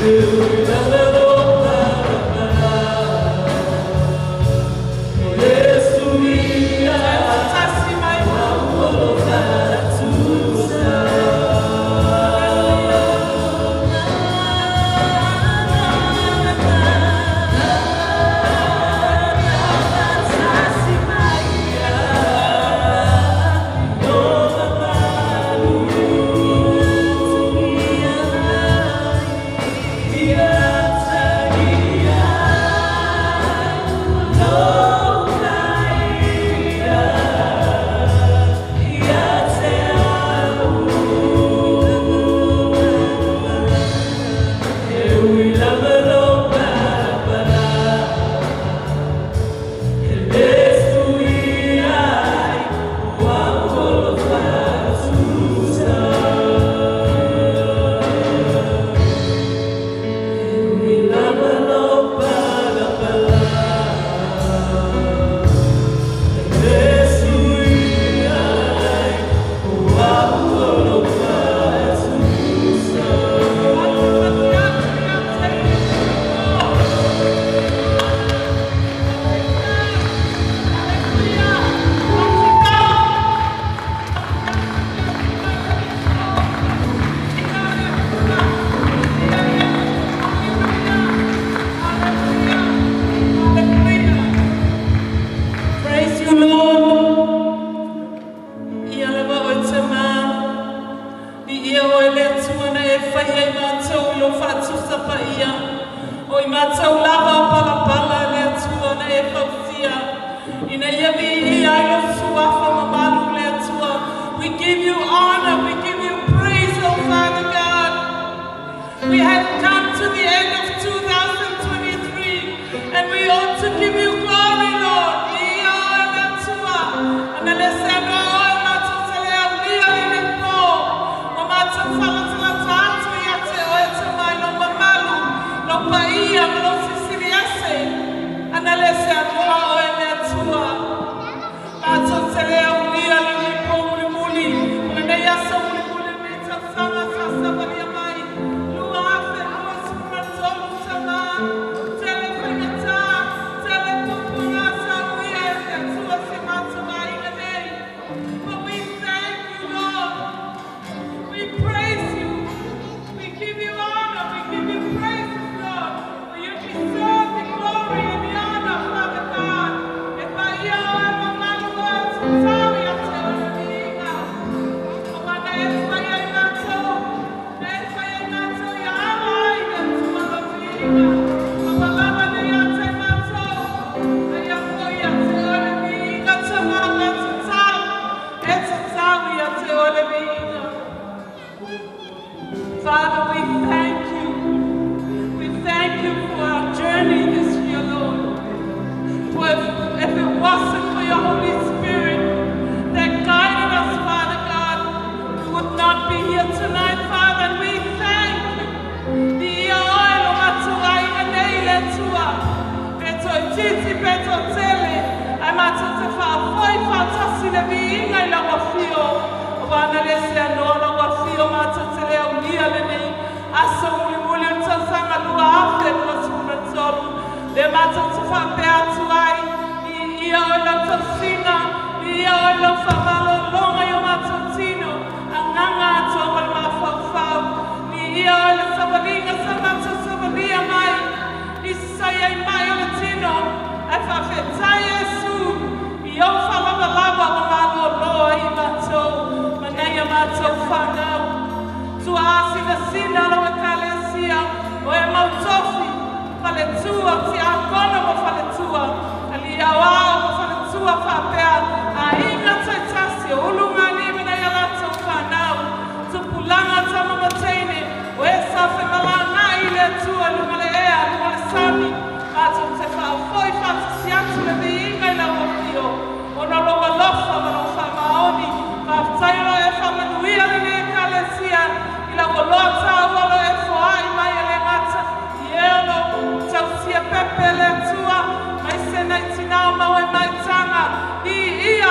Tasi mai. Praise you, Lord. Ia lava o te mā. I ia o e le atua na e whai ai mātou i lo whaatusa pa ia. O i mātou lava o palapala le atua na e whautia. Ina ia vi i ai lo suafa mamalu le atua. We give you honor, we give you praise, O Father God. We have come to the end of 2023 and we ought to give you glory, Lord. Ia o e le atua. Ana le se anoa o e mātou te lea ulia le le pō. O mātou whalatalata atu ia te o e te mai lo mamalu, lo paia ma lo sisiri ase. Ana le se anoa o e le atua. Mātou te lea ulia le le pō muli muli. O le nei aso muli muli me tausaga sa savalia mai. 2023 tama. Tele whaingata, tele tupunga sa uia e te atua se mātou aiga nei. But we thank you, Lord. We praise you. We give you honor. We give you praises, Lord. For you deserve the glory and the honor, Father God. E paia o e mamalu o e tutau ia te o le viiga. O mana e whai ai mātou. E whai ai mātou ia awa ai le atua lo viiga. O malama nei a te mātou. Ai a fo ia te o le viiga te mana tutau. E tutau ia te o le viiga. Father, we thank you. We thank you for our journey this year, Lord. For if it wasn't for your Holy Spirit that guided us, Father God, we would not be here tonight, Father, and we thank you. Ia oe lo matua i nei le tua. Peto i titi, peto tele. Ai mātou te whaafoi whaatasi le viinga i lau afio. O wana le se anoa lau afio mātou te lea ulia le nei. Aso muli muli o tausaga 2023. Le mātou te whaapea atu ai. I ia o lau tausinga. I ia o lau whamalolonga i o mātou tino. Anganga atua ma le mafaufau. I ia o le savalinga sa mātou savalia mai. I sai ai mai o le tino. Ai whaafetai Yesu. I au whalavalava o maloloa i mātou. Manai a mātou whanau. Tua asina sina lau e kalesia. O e mautofi. Faletua, ti akona mo faletua. Ali au ao mo faletua whaapea. A inga taitasi o ulu ngani mena ia latou whanau. Tupulanga tamamateine. O e safe malanga i le atua lunga le ea, lunga le sami. Mātou te whaafoi whaatasi atu le viinga i lau afio. Ona lo alofa ma lau whaamaoni. Whaaftai lo e whaamanuia le nei kalesia. I lau aloa tāua lo e foai mai e le ngata. I eo lo tausia pepe le atua. Mai se nei tinao mau e mai tanga. I ia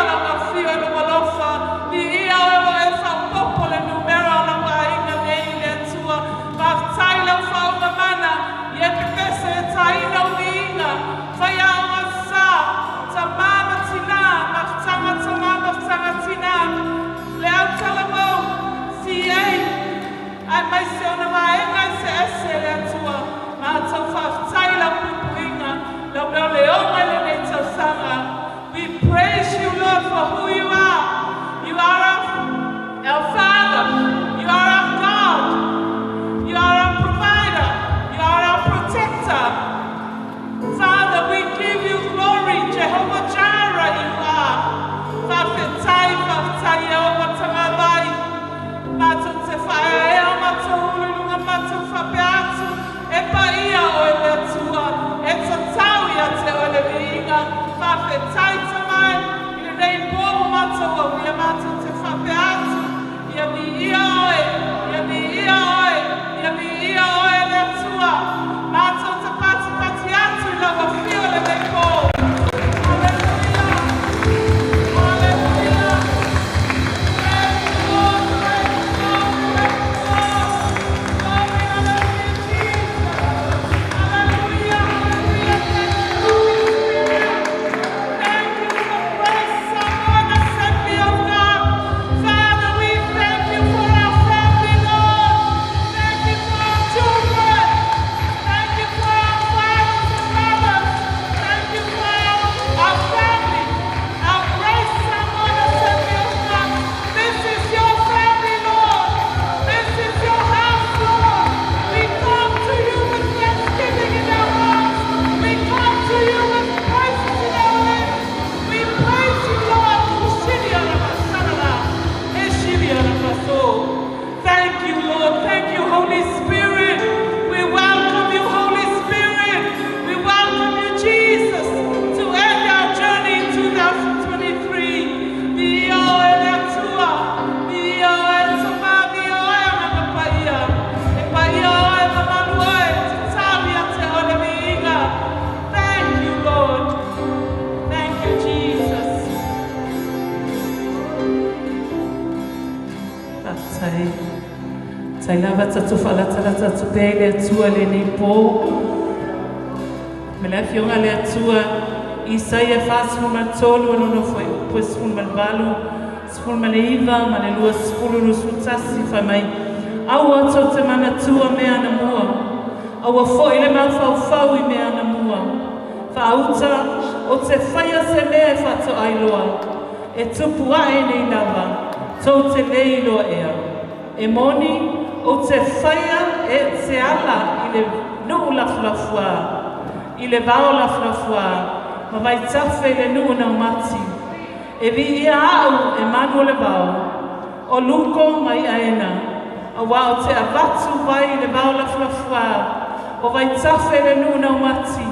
Faafetai. Tai lava tatou faalatalata atu pea i le Atua i lenei po. Ma le Afioga a le Atua, Isaia 43 o lona fuaiupu e 18, 19 ma le 20, 21 fai mai, Aua tou te manatua mea anamua, aua foi le mafaufau i mea anamua. Faauta, ou te faia se mea e faatoa iloa, e tupu ae nei lava, tou te le iloa ea. E moni, ou te faia e se ala i le nuu lafulafuā, i le vao lafulafuā, ma vaitafe i le nuu naumati. E viia au e manu o le vao, o luko ma iʻaena, auā ou te avatu vai i le vao lafulafuā, o vaitafe i le nuu naumati,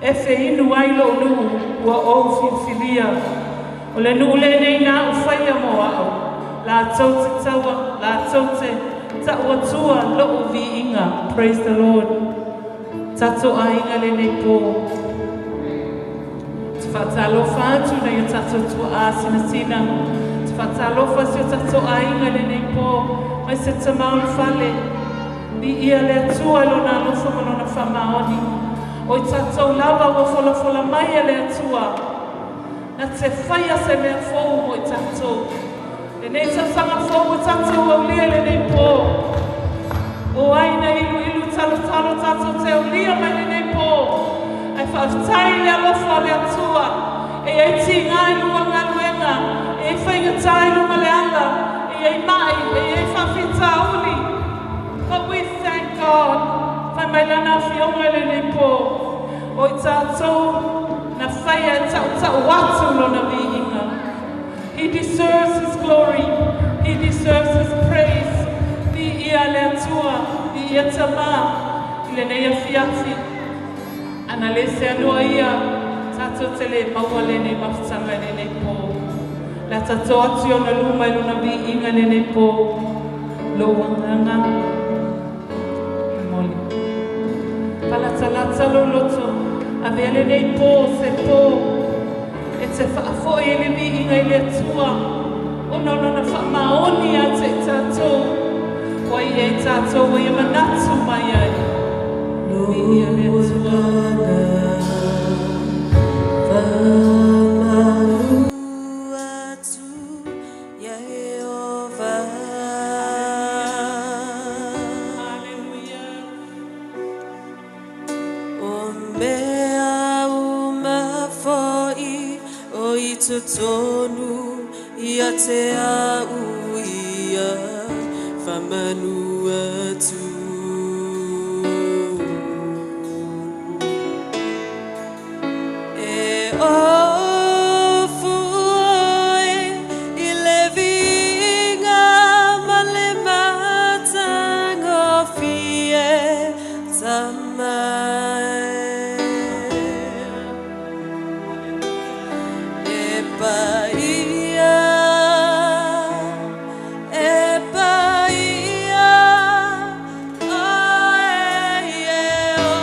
e feinu ai loʻu nuu ua ou filifilia. O le nuu lenei na aʻu faia mo aʻu, latou te taua, latou te taʻu atua loʻu viiga. Praise the Lord. Tatou aiga lenei po. Te faatalofa atu nai o tatou tuaa sinasina. Te faatalofa si o tatou aiga lenei po. Mai se tama o le fale. Viia le Atua i lona alofa ma lona faamaoni. O i tatou lava ua folafola mai e le Atua. Na te faia se mea fou mo i tatou. Lenei tausaga fou ua tatou aulia i lenei po. O ai na iluilu talotalo tatou te aulia mai lenei po. Ae faafetai i le alofa o le Atua. E i ai tiga i luga o le galuega, e i ai faigata i luga o le ala, e i ai mai, e i ai faafitauli. But we thank God. Fai mai lana afioga i lenei po. O i tatou na faia e taʻutaʻu atu lona viiga. He deserves his glory. He deserves his praise. Viia le Atua, viia Tama i lenei afiafi. Ana le seanoa ia, tatou te le maua lenei mafutaga i lenei po. Le a tatou atu i ona luma i lona viiga i lenei po. Lou agaga momoli. Falatalata lou loto, avea lenei po se po e te faafoi ai le viiga i le Atua, ona o lona faamaoni ia te i tatou, ua i ai tatou ua ia manatu mai ai. Viia le Atua. Hallelujah. O mea uma foi o i totonu ia te au ia faamanu atu. E ofu oe i le viiga ma le matagofie Tama e. E paia, e paia, oe Ieova.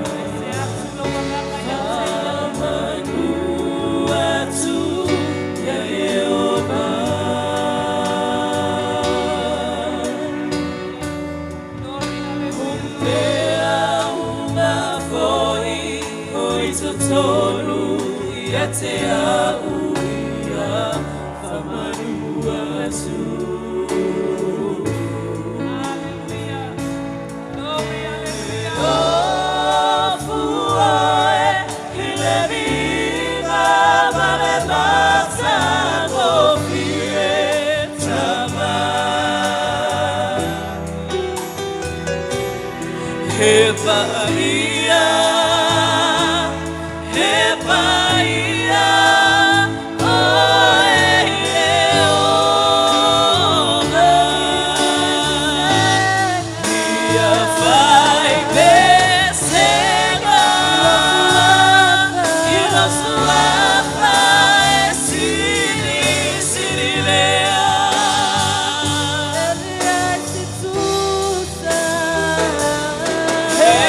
E se atu lou agaga ia te ia. Atu ia Ieova. Glory, hallelujah. Mea uma foi o i totonu ia te au ia faamanu atu. Hallelujah. Glory, hallelujah. Ofu oe i le viiga ma le matagofie Tama. E paia, e paia, oe Ieova. Ia fai pesega, i lou suafa e sili sili lea. E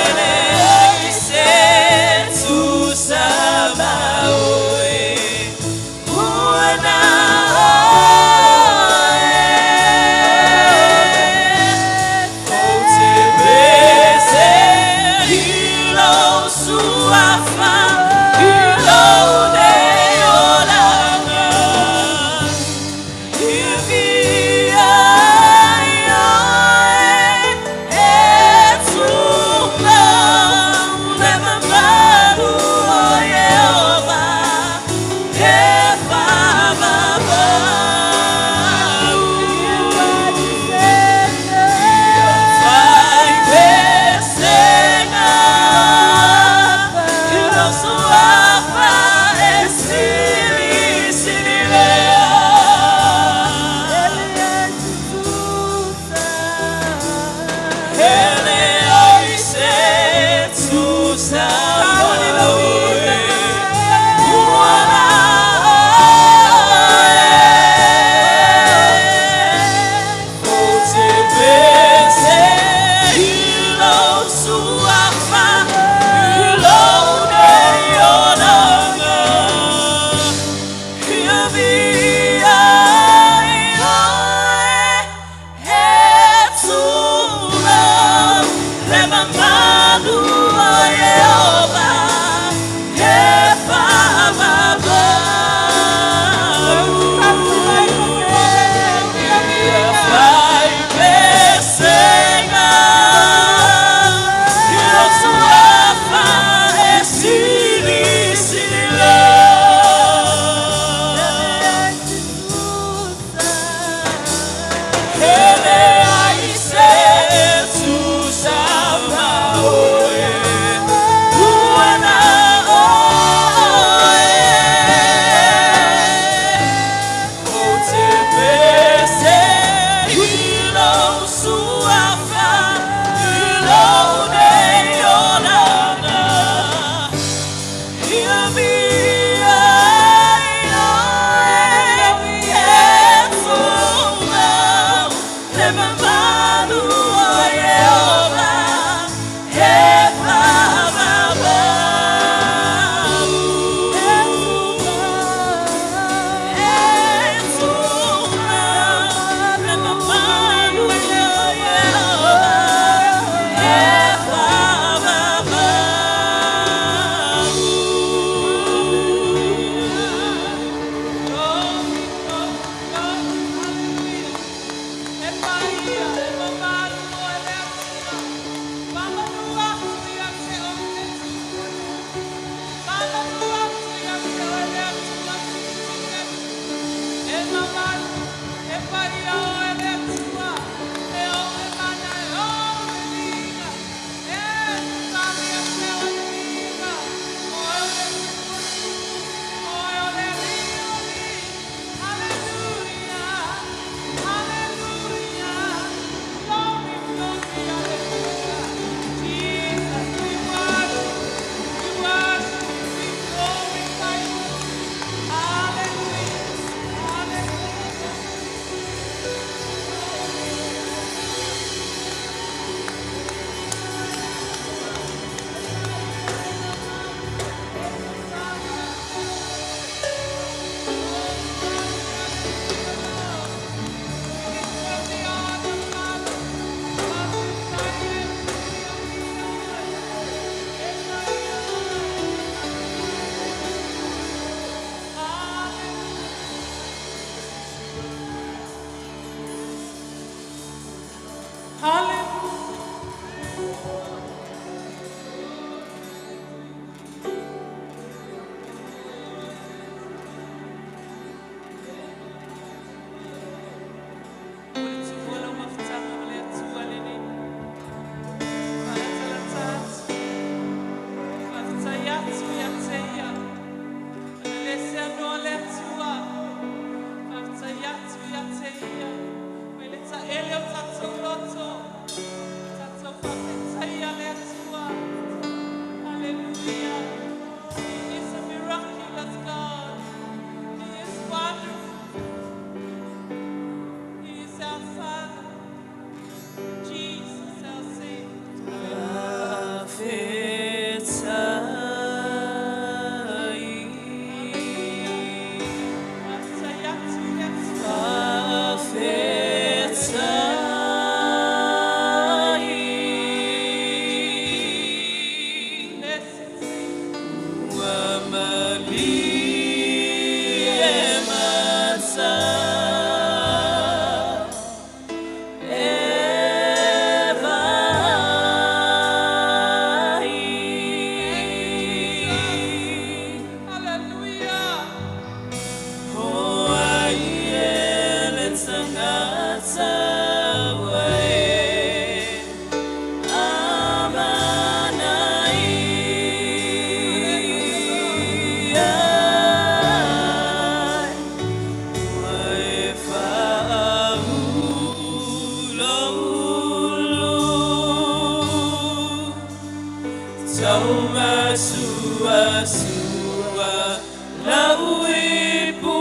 Tauma sua sua lau ipu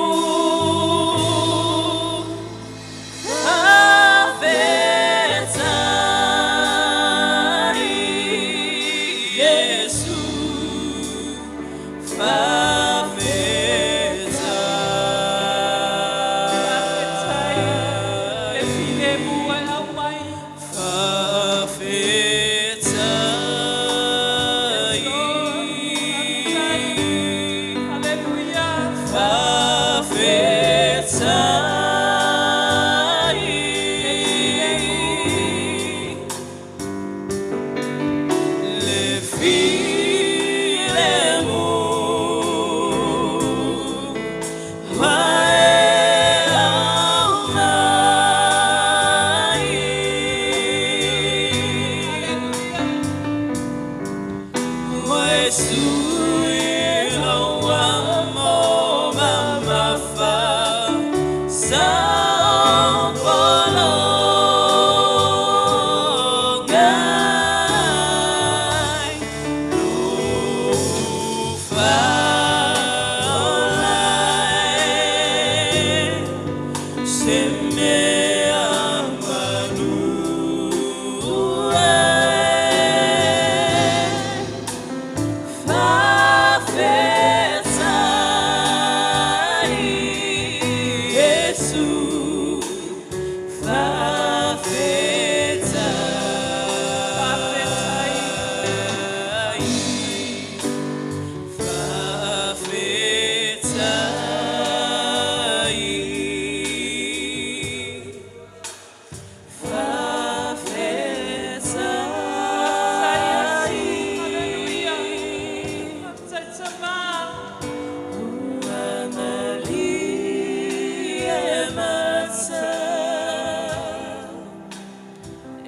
Fa'afetai Iesu Fa'afetai le Fa'afetai filemu e au mai. Fa'afetai Yes, Lord. Fa'afetai. Hallelujah. Fa'afetai Le filemu Wae au mai Hallelujah. Wae sui lau mo mamafa Sa pologai Lufa olai Se mea manu e Fa'afetai Iesu Fa'afetai. Fa'afetai Fa'afetai Hallelujah. Fa'afetai tama. Ua malie mata e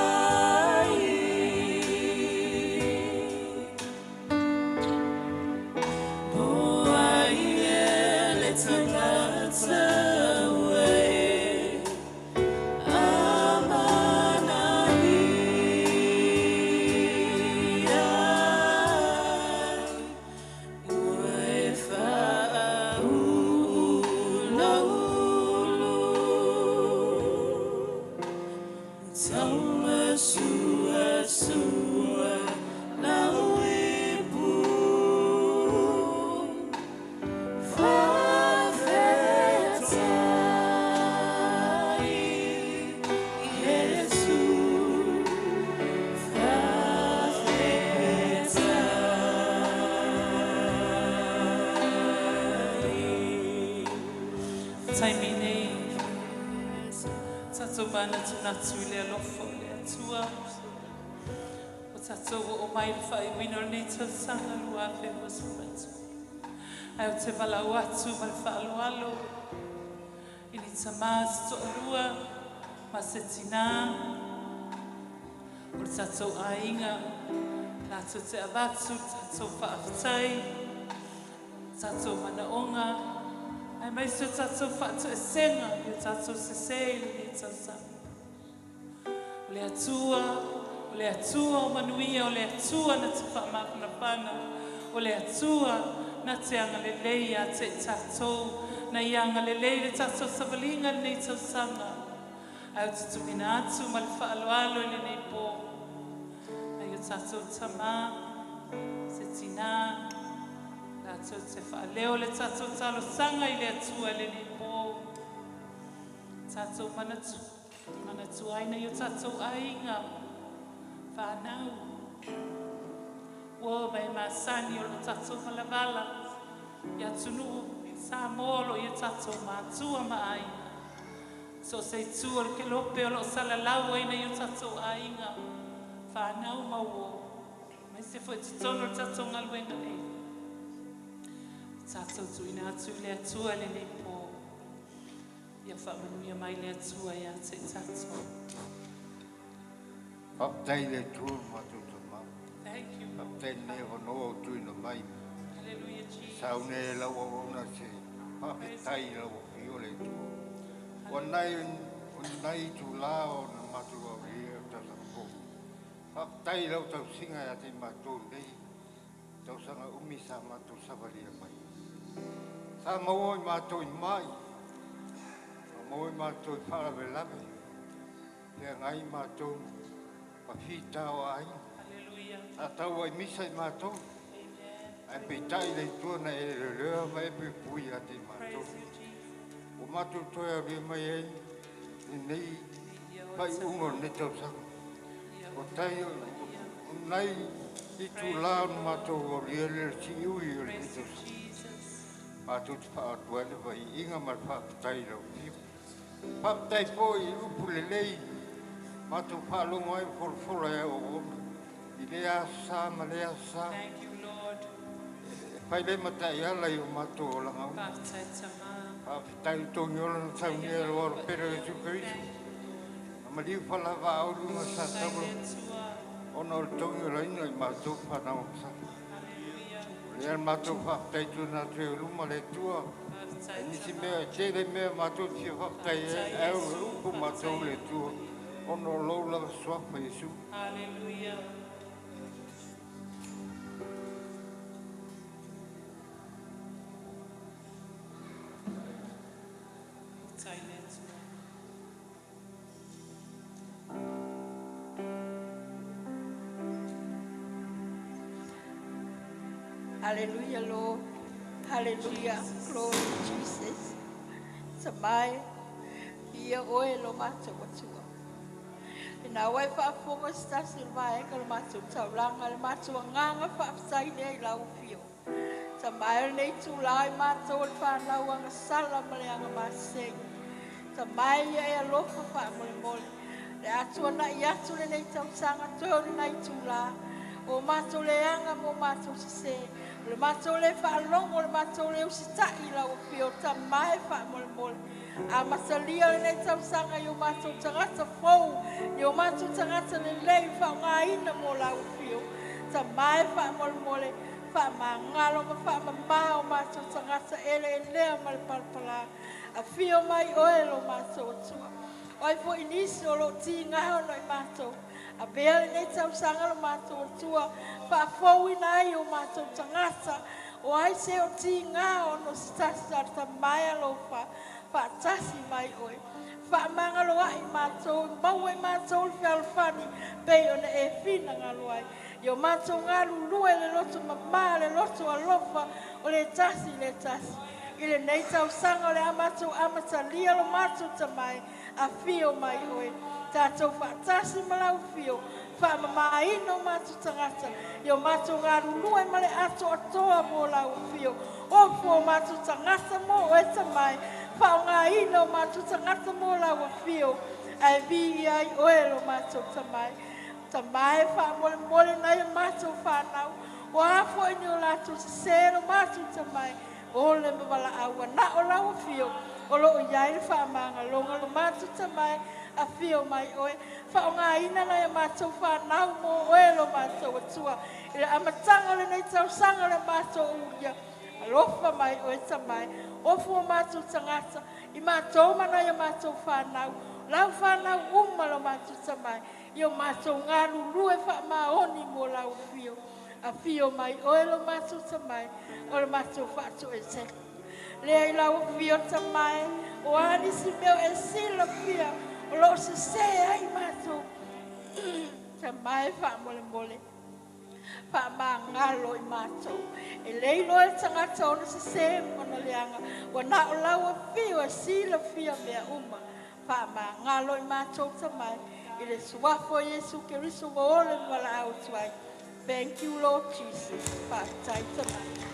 vaai Po ai e le tagata ua e amanaia Ua e fa'aululu Tauma sua sua lau ipu Fa'afetai Iesu Fa'afetai Taimi nei. Tatou manatunatu i le alofa o le Atua. O tatou o mai le faaiuina o lenei tausaga 2023. Ae ou te valaau atu ma le faaaloalo i ni tamā se toalua ma se tinā o le tatou aiga latou te avatu le tatou faafetai, tatou manaoga, ae mai se o tatou faatoesega i o tatou sesē i lenei tausaga. O le Atua, o le Atua o manuia, o le Atua na te faamafanafana, o le Atua na te agalelei ia te i tatou, na ia agalelei le tatou savaliga lenei tausaga. Ae ou te tuuina atu ma le faaaloalo i lenei po. Ai o tatou tamā, se tinā, latou te faaleo le tatou talosaga i le Atua i lenei po. Tatou manatu, manatuaina i o tatou aiga, whanau. Ua mai masani o lo tatou valavala. Ia atunuu Samoa o lo o ia tatou matua ma aiga. So se itu o le kelope o lo o salalau ai nei o tatou aiga, whanau ma uo. Mai se foi totonu o le tatou galuega nei. Tatou tuuina atu i le Atua lenei po. Ia faamanuia mai le Atua ia te i tatou. Faafetai le Atua matou tama. Thank you, Lord. Faafetai lenei avanoa o tuuina mai. Hallelujah, Jesus. Saune e lau auauna se faafetai i lau afio le Atua. Ua nai o nai itulā o na matou aulia o tausaga fou. Faafetai i lau tausiga ia te i matou i lenei tausaga umi sa matou savalia mai. Sa maua i matou i mai, sa maua i matou i faalavelave, feagai matou ma fita o aiga. Hallelujah. Sa tau ai misa i matou, Amen. ae peitai le Atua na e leoleo ma e puipui ia te i matou. Praise you, Jesus. Ua matou toe aulia mai ai lenei faaiuga o lenei tausaga. O tai o nai itula ona matou aulia le siui o lenei Praise you, tausaga. Jesus. Matou te faaatu ai le vaiiga ma le faafetai i lau Afioga. Faafetai foi i upu lelei matou faalogo ai ma folafola e au auauna i lea aso sa ma lea aso sa. Thank you, Lord. E fai le mataiala i o matou olaga uma. Faafetai Tama. Faafetai i le togiola na saunia e lou Alo Pele o Iesu Keriso. Thank you, Lord. Na maliu faalaavaau i luga o le Faafetai satauro le Atua. ona o le togiolaina i matou fanau masalo. Hallelujah. O lea le matou faafetai tuuina atu ai i luma le Atua. Faafetai E nisi Tama. mea, e tele mea matou te fia faafetai ai, Faafetai ae o Iesu. le upu matou le Atua, ona o lou lava suafa Iesu. Hallelujah. Faafetai le Atua. Hallelujah, Lord. Hallelujah. Glory Jesus. Tamae, ia oe lo matou Atua. Ina ua e faafofoga se tasi o le vaega o le matou taulaga, le matou agaga faafetai lea i lau afio. Tamae o lenei itulā i matou o le fanau agasala ma le agamasei. Tamae ia e alofa faamolemole. Le a tuanai atu lenei tausaga toe o lena itulā, o matou leaga ma o matou sesē, o le matou le faalogo, o le matou le usitai i lau afio, Tamae faamolemole. Amatalia lenei tausaga i o matou tagata fou, i o matou tagata lelei faaaogaina mo lau afio. Tamae faamolemole, faamagalo ma faamamā o matou tagata eleelea ma le palapalā. Afio mai oe lo matou Atua. O ai foi nisi o loo tiga ona i matou, avea lenei tausaga lo matou Atua, faafouina ai o matou tagata. O ai se o tiga ona o se tasi a le Tamae alofa, faatasi mai oe. Faamagaloai matou, maua i matou le fealofani pei ona e finagalo ai. I o matou galulue le loto mamā, le loto alofa, o le tasi i le tasi. I lenei tausaga o le a matou amatalia lo matou Tamae, afio mai oe. Tatou faatasi ma lau afio, faamamaina o matou tagata, i o matou galulue ma le atoatoa mo lau afio. Ofo o matou tagata mo oe Tamae, faaaogaina o matou tagata mo lau afio, ae viia ai oe lo matou Tamae. Tamae faamolemole nai o matou fanau, o a foi ni o latou sesē lo matou Tamae, o le ma valaau na o lau afio, o loo i ai le faamagaloga lo matou Tamae, afio mai oe. Faaaogaina nai a matou fanau mo oe lo matou Atua. I le amataga o lenei tausaga o le matou ulia, alofa mai oe Tamae, ofo o matou tagata, i matou ma nai a matou fanau, lau fanau uma lo matou Tamae, i o matou galulue faamaoni mo lau afio. Afio mai oe lo matou Tamae, o le matou faatoesega. Lea i lau afio Tamae, o a nisi mea o e silafia, o loo sesē ai matou. Tamae faamolemole, faamagalo i matou. E le iloa e le tagata ona sesē ma ona leaga, ua na o lau afio e silafia mea uma. Faamagalo i matou Tamae, i le suafa o Iesu Keriso ua ole ma valaau atu ai. Thank you, Lord Jesus. Faafetai Tamae.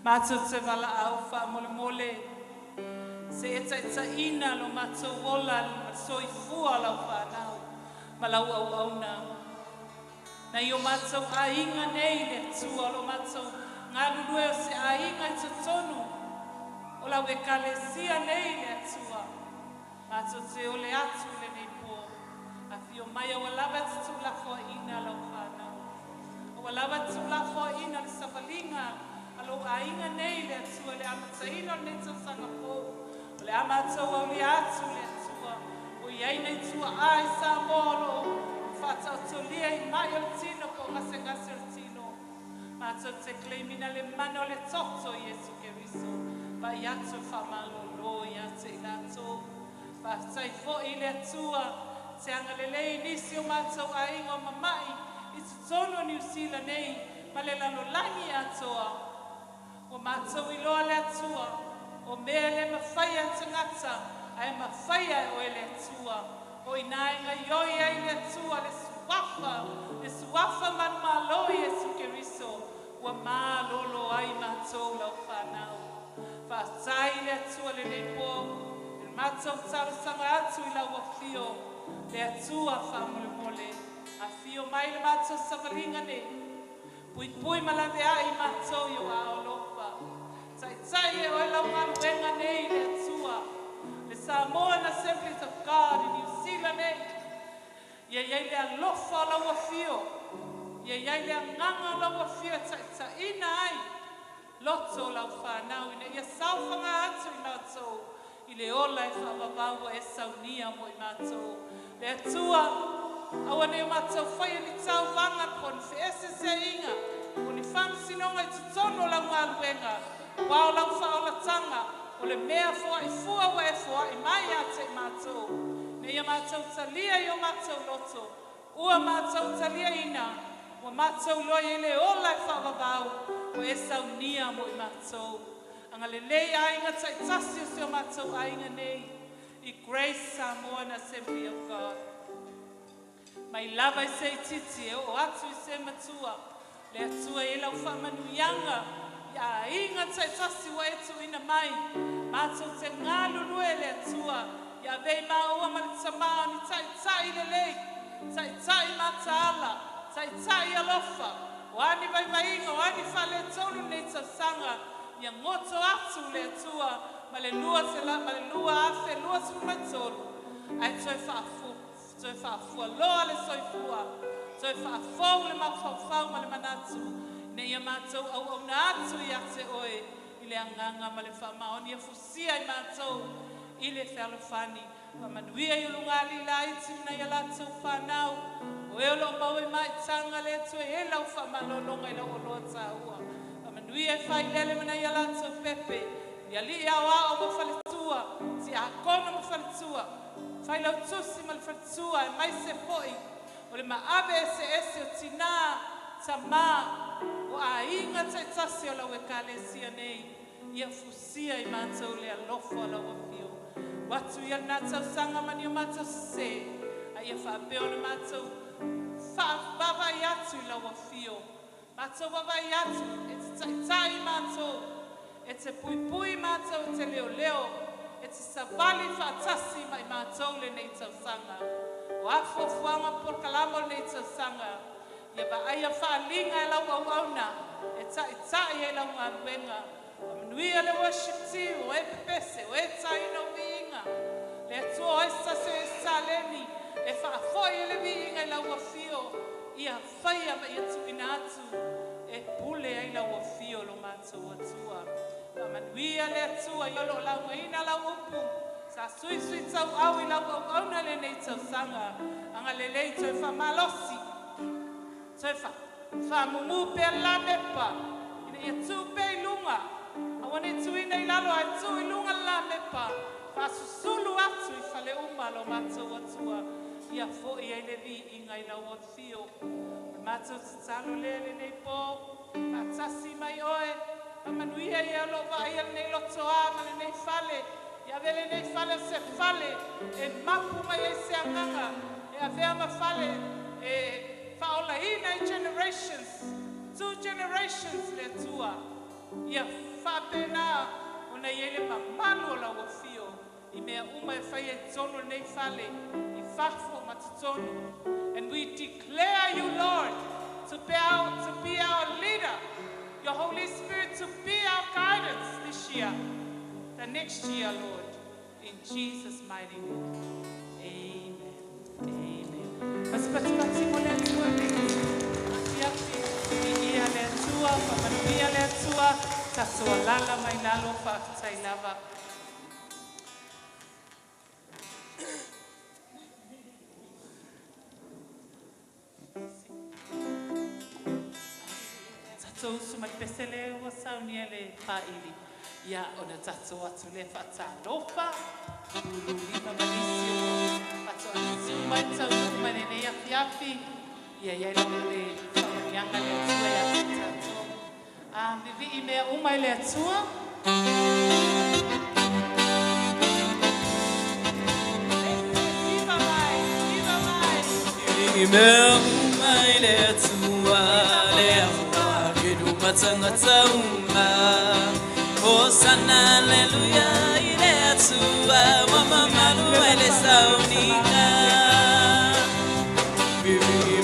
Matou te valaau faamolemole se e taitaina lo matou ola ma le soifua o lau fanau ma lau auauna. Nai o matou aiga nei le Atua o lo matou galulue o se aiga i totonu o lau Ekalesia nei le Atua. Matou te ole atu i lenei po, afio mai aua lava e te tuulafoaiina lau fanau. Aua lava e tuulafoaiina le savaliga a lou aiga nei le Atua i le amataina o lenei tausaga fou. O le a matou aulia atu le Atua o i ai nai tuaa i Samoa o lo o faataotolia i mai o le tino po o gasegase o le tino. Matou te claim ina le mana o le toto o Iesu Keriso, vaai atu e faamalolo ia te i latou. Faafetai foi i le Atua te agalelei i nisi o matou aiga o mamai i totonu o Niu Sila nei ma le lalolagi atoa. Ua matou iloa le Atua, o mea e le mafaia e tagata, ae mafaia e oe le Atua. O i ina e gaoioi ai le Atua le suafa manumalo o Iesu Keriso, ua malolo ai matou lau fanau. Faafetai i le Atua lenei po, i le matou talosaga atu i lau afio, le Atua faamolemole, afio mai le matou savaliga nei. Puipui ma laveai matou i o aao alofa. Taitai e oe lau galuega nei le Atua, le Samoan Assemblies of God i Niu Sila nei. Ia i ai le alofa o lau afio, ia i ai le agaga o lau afio e taitaiina ai loto o lau fanau ina ia saofaga atu i matou i le ola e faavavau ua e saunia mo i matou. Le Atua, aua ne i o matou faia ni tauvaga po o ni feeseeseaiga po o ni faamasinoga i totonu o lau galuega, aua o lau faaolataga o le mea foai fua ua e foai mai ia te i matou, ina ia matou talia i o matou loto, ua matou taliaina, ua matou iloa i ai le ola e faavavau ua e saunia mo i matou. Agalelei aiga taitasi o si o matou aiga nei i Grace Samoan Assembly of God. Mai lava i se itiiti e oo atu i se matua, le Atua e lau faamanuiaga i aiga taitasi ua e tuuina mai. Matou te galulue le Atua ia avea i maua ma le tamā o ni taitai lelei, taitai mataala, taitai alofa, o a ni vaivaiga, o a ni faaletonu i lenei tausaga, ia goto atu le Atua ma le 2023, ae toe faafualoa le soifua, toe faafou le mafaufau ma le manatu, ina ia matou auauna atu ia te oe i le agaga ma le faamaoni, ia fusia i matou i le fealofani. Faamanuia i ulugalii laiti ma nai a latou fanau, o e o lo o maua i maitaga le Atua e i ai lau faamalologa i lau oloa taua. Faamanuia e failele ma nai a latou pepe, i alii aoao ma faletua, tiakono ma faletua, failautusi ma le faletua, e mai se foi o le maave eseese o tinā, tamā, o aiga taitasi o lau Ekalesia nei, ia fusia i matou le alofa o lau afio. Ua atu ia lena tausaga ma ni o matou sesē, a ia faapea ona matou faavaavaai atu i lau afio. Matou vaavaai atu e te taitai matou, e te puipui matou, e te leoleo, e te savali faatasi ma i matou lenei tausaga. O a fuafuaga ma polokalama o lenei tausaga, ia vaaia faaaliga e lau auauna e taitai ai lau galuega. Faamanuia le worship team, o e pepese, o e taina o viiga. Le Atua o ai se tasi o Ierusalemi e faafoi ai le viiga i lau afio, ia faia ma ia tuuina atu e pule ai lau afio lo matou Atua. Faamanuia le Atua i o lo o laugaina lau upu, sa suisui tauau i lau auauna lenei tausaga, agalelei toe faamalosi, toe faamumu pea le lamepa, ina ia tuu pea i luga, aua ne i tuuina i lalo ae tuu i luga le lamepa, faasusulu atu i fale uma lo matou Atua, ia foi ai le viiga i lau afio. O le matou tatalo lea lenei po, faatasi mai oe, faamanuia ia o lo o vaaia lenei lotoa ma lenei fale, ia avea lenei fale o se fale e mapu mai ai se agaga, e avea ma fale e faaolaina i generations, two generations le Atua. Ia faapena ona i ai le mamalu o lau afio i mea uma e faia i totonu o lenei fale, i fafo ma totonu. And we declare you, Lord, to be our leader, your Holy Spirit to be our guidance this year, the next year, Lord, in Jesus' mighty name. Amen. Amen. Pasipatipati mo le Atua nei afiafi, viia le Atua, faamanuia le Atua, tatou alala mai lalo, faafetai lava. Tatou usu mai pese le ua saunia le faaili. Ia, ona tatou atu lea faatalofa, lululima ma nisi o faatoa mai taunuu mai lenei afiafi. Ia i ai lava le faamanuiaga le Atua ia te tatou. Vivii mea uma i le Atua. Viva mai, viva mai. I mea uma i le Atua, le aua ke matangata uma. Hosanna, alleluia, i le Atua, wa mamalu e le saunika. I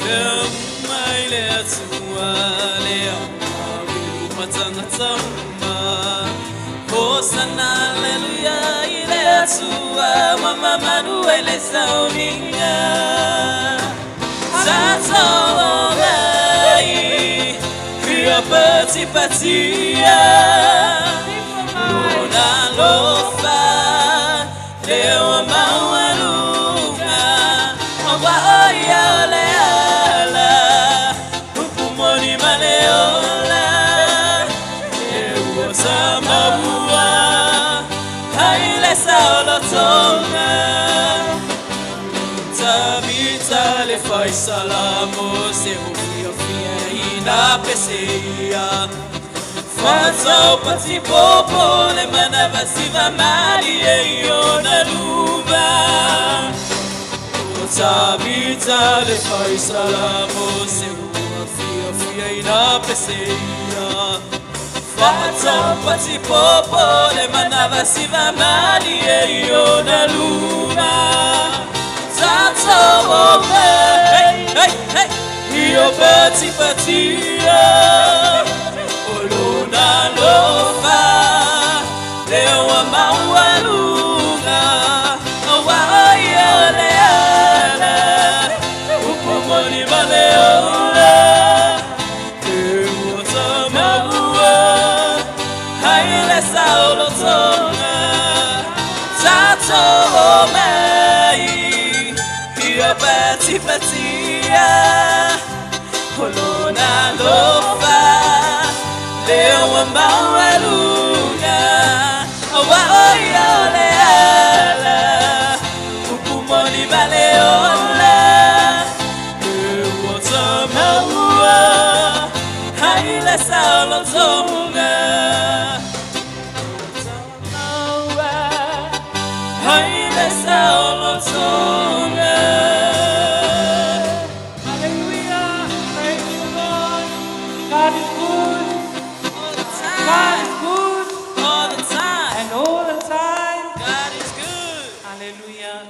mea uma i le Atua, le aua ke matangata uma. Hosanna, alleluia, i le Atua, wa mamalu e le saunika. Tatou ia patipatia Viva mai. Lona alofa le ua maualuga Aua o ia o le ala Upu moni ma le ola E ua tamaua Ai le saolotoga Tavita le faisalamo se o fiafia ina peseia Fatao patipopo le manavasiva mali e iona luma O Tavita le faisalamo se o fiafia ina peseia Fatao patipopo le manavasiva mali e iona luma Tatou hey, hey, hey. Io patipatia O lona alofa Le ua maualuga Aua o ia o le ala Upu moni ma le ola E ua tamaua Hai le saolotoga Tatou mai Ia patipatia O lona alofa Le ua maualuga Aua o ia o le ala Upu moni ma le ola E ua tamaua Hai le saolotoga Tamaua Hai le saolotoga. Hallelujah. Thank you, Lord. God is good. All the God time, is good. all the time. And all the time. God is good. Hallelujah.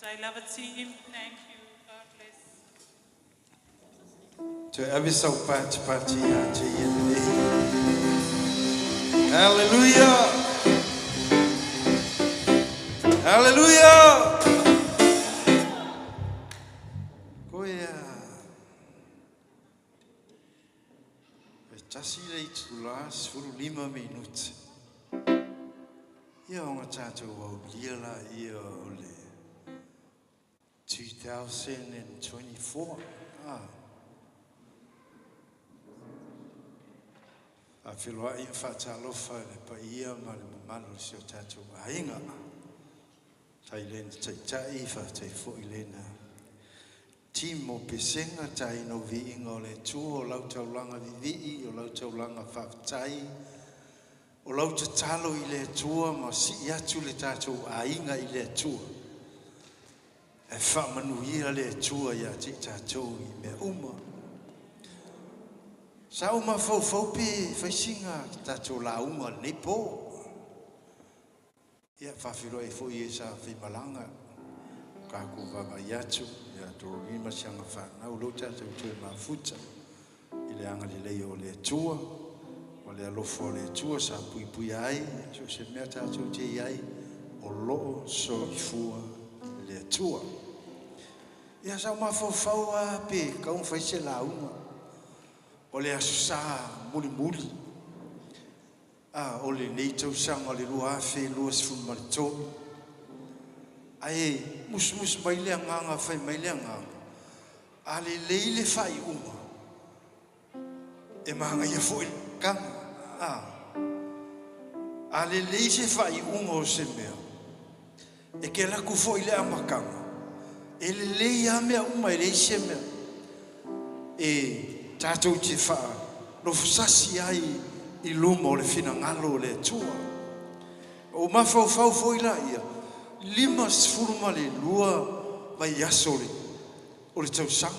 I love a team. Thank you. God bless. To ave sau pati pati ia te ia nei. Hallelujah. Hallelujah. Koe a e tasi le itula 15 minuti. Ia ona tātou aulia la ia o le 2024. Ah. A whiloa i whaatalofa le paia ma le mamalu o si o tātou aiga. Tai lena taitai, whaatai fo i lena. Timo pesenga tai no viinga o le tua o lau taulanga vivii, o lau taulanga whaatai, o lau tatalo i le Atua ma si atu le tātou aiga i le Atua. E whaamanuia le Atua ia te tātou i mea uma. Sa ou mafaufau pe fai sina tatou lauga i lenei po. Ia, faafeiloai foi i e sa faimalaga, ua tatou vaavaai atu ia Doreen ma si ana fanau, o lea ua tatou toe mafuta i le agalelei o le Atua ma le alofa o le Atua sa puipuia ai so o se mea tatou te i ai, o lo o soifua le Atua. Ia, sa ou mafaufau lava pe tatau ona fai se lauga o le Aso Sa mulimuli a o lenei tausaga o le 2023. Ae musumusu mai le agaga, fai mai le agaga, a lelei le faaiuga, e manaia foi le amataga. A lelei se faaiuga o se mea, e te alu atu foi i le amataga, e lelei lava mea uma, e leai se mea e tatou te faanofosasi ai i luma o le finagalo o le Atua. Ua mafaufau foi laia, 52 vaiaso o le tausaga.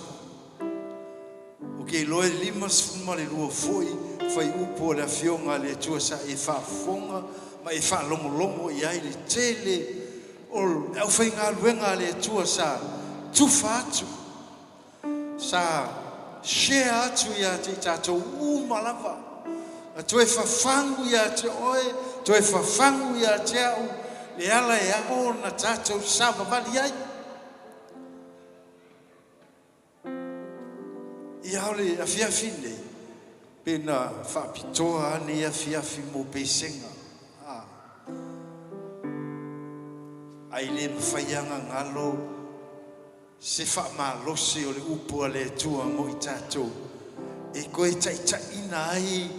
Ou te iloa e 52 foi fuaiupu o le Afioga a le Atua sa e faafofoga ma e faalogologo i ai le tele o le aufaigaluega a le Atua sa tufa atu, sa share atu ia te i tatou uma lava, na toe fafagu ia te oe, toe fafagu ia te au, le ala e ao ona tatou savavali ai. Ia, o le afiafi lenei, pe na faapitoa lava lenei afiafi mo pesega. Ae le mafai lava ona galo se faamalosi o le upu a le Atua mo i tatou e toe taitaiina ai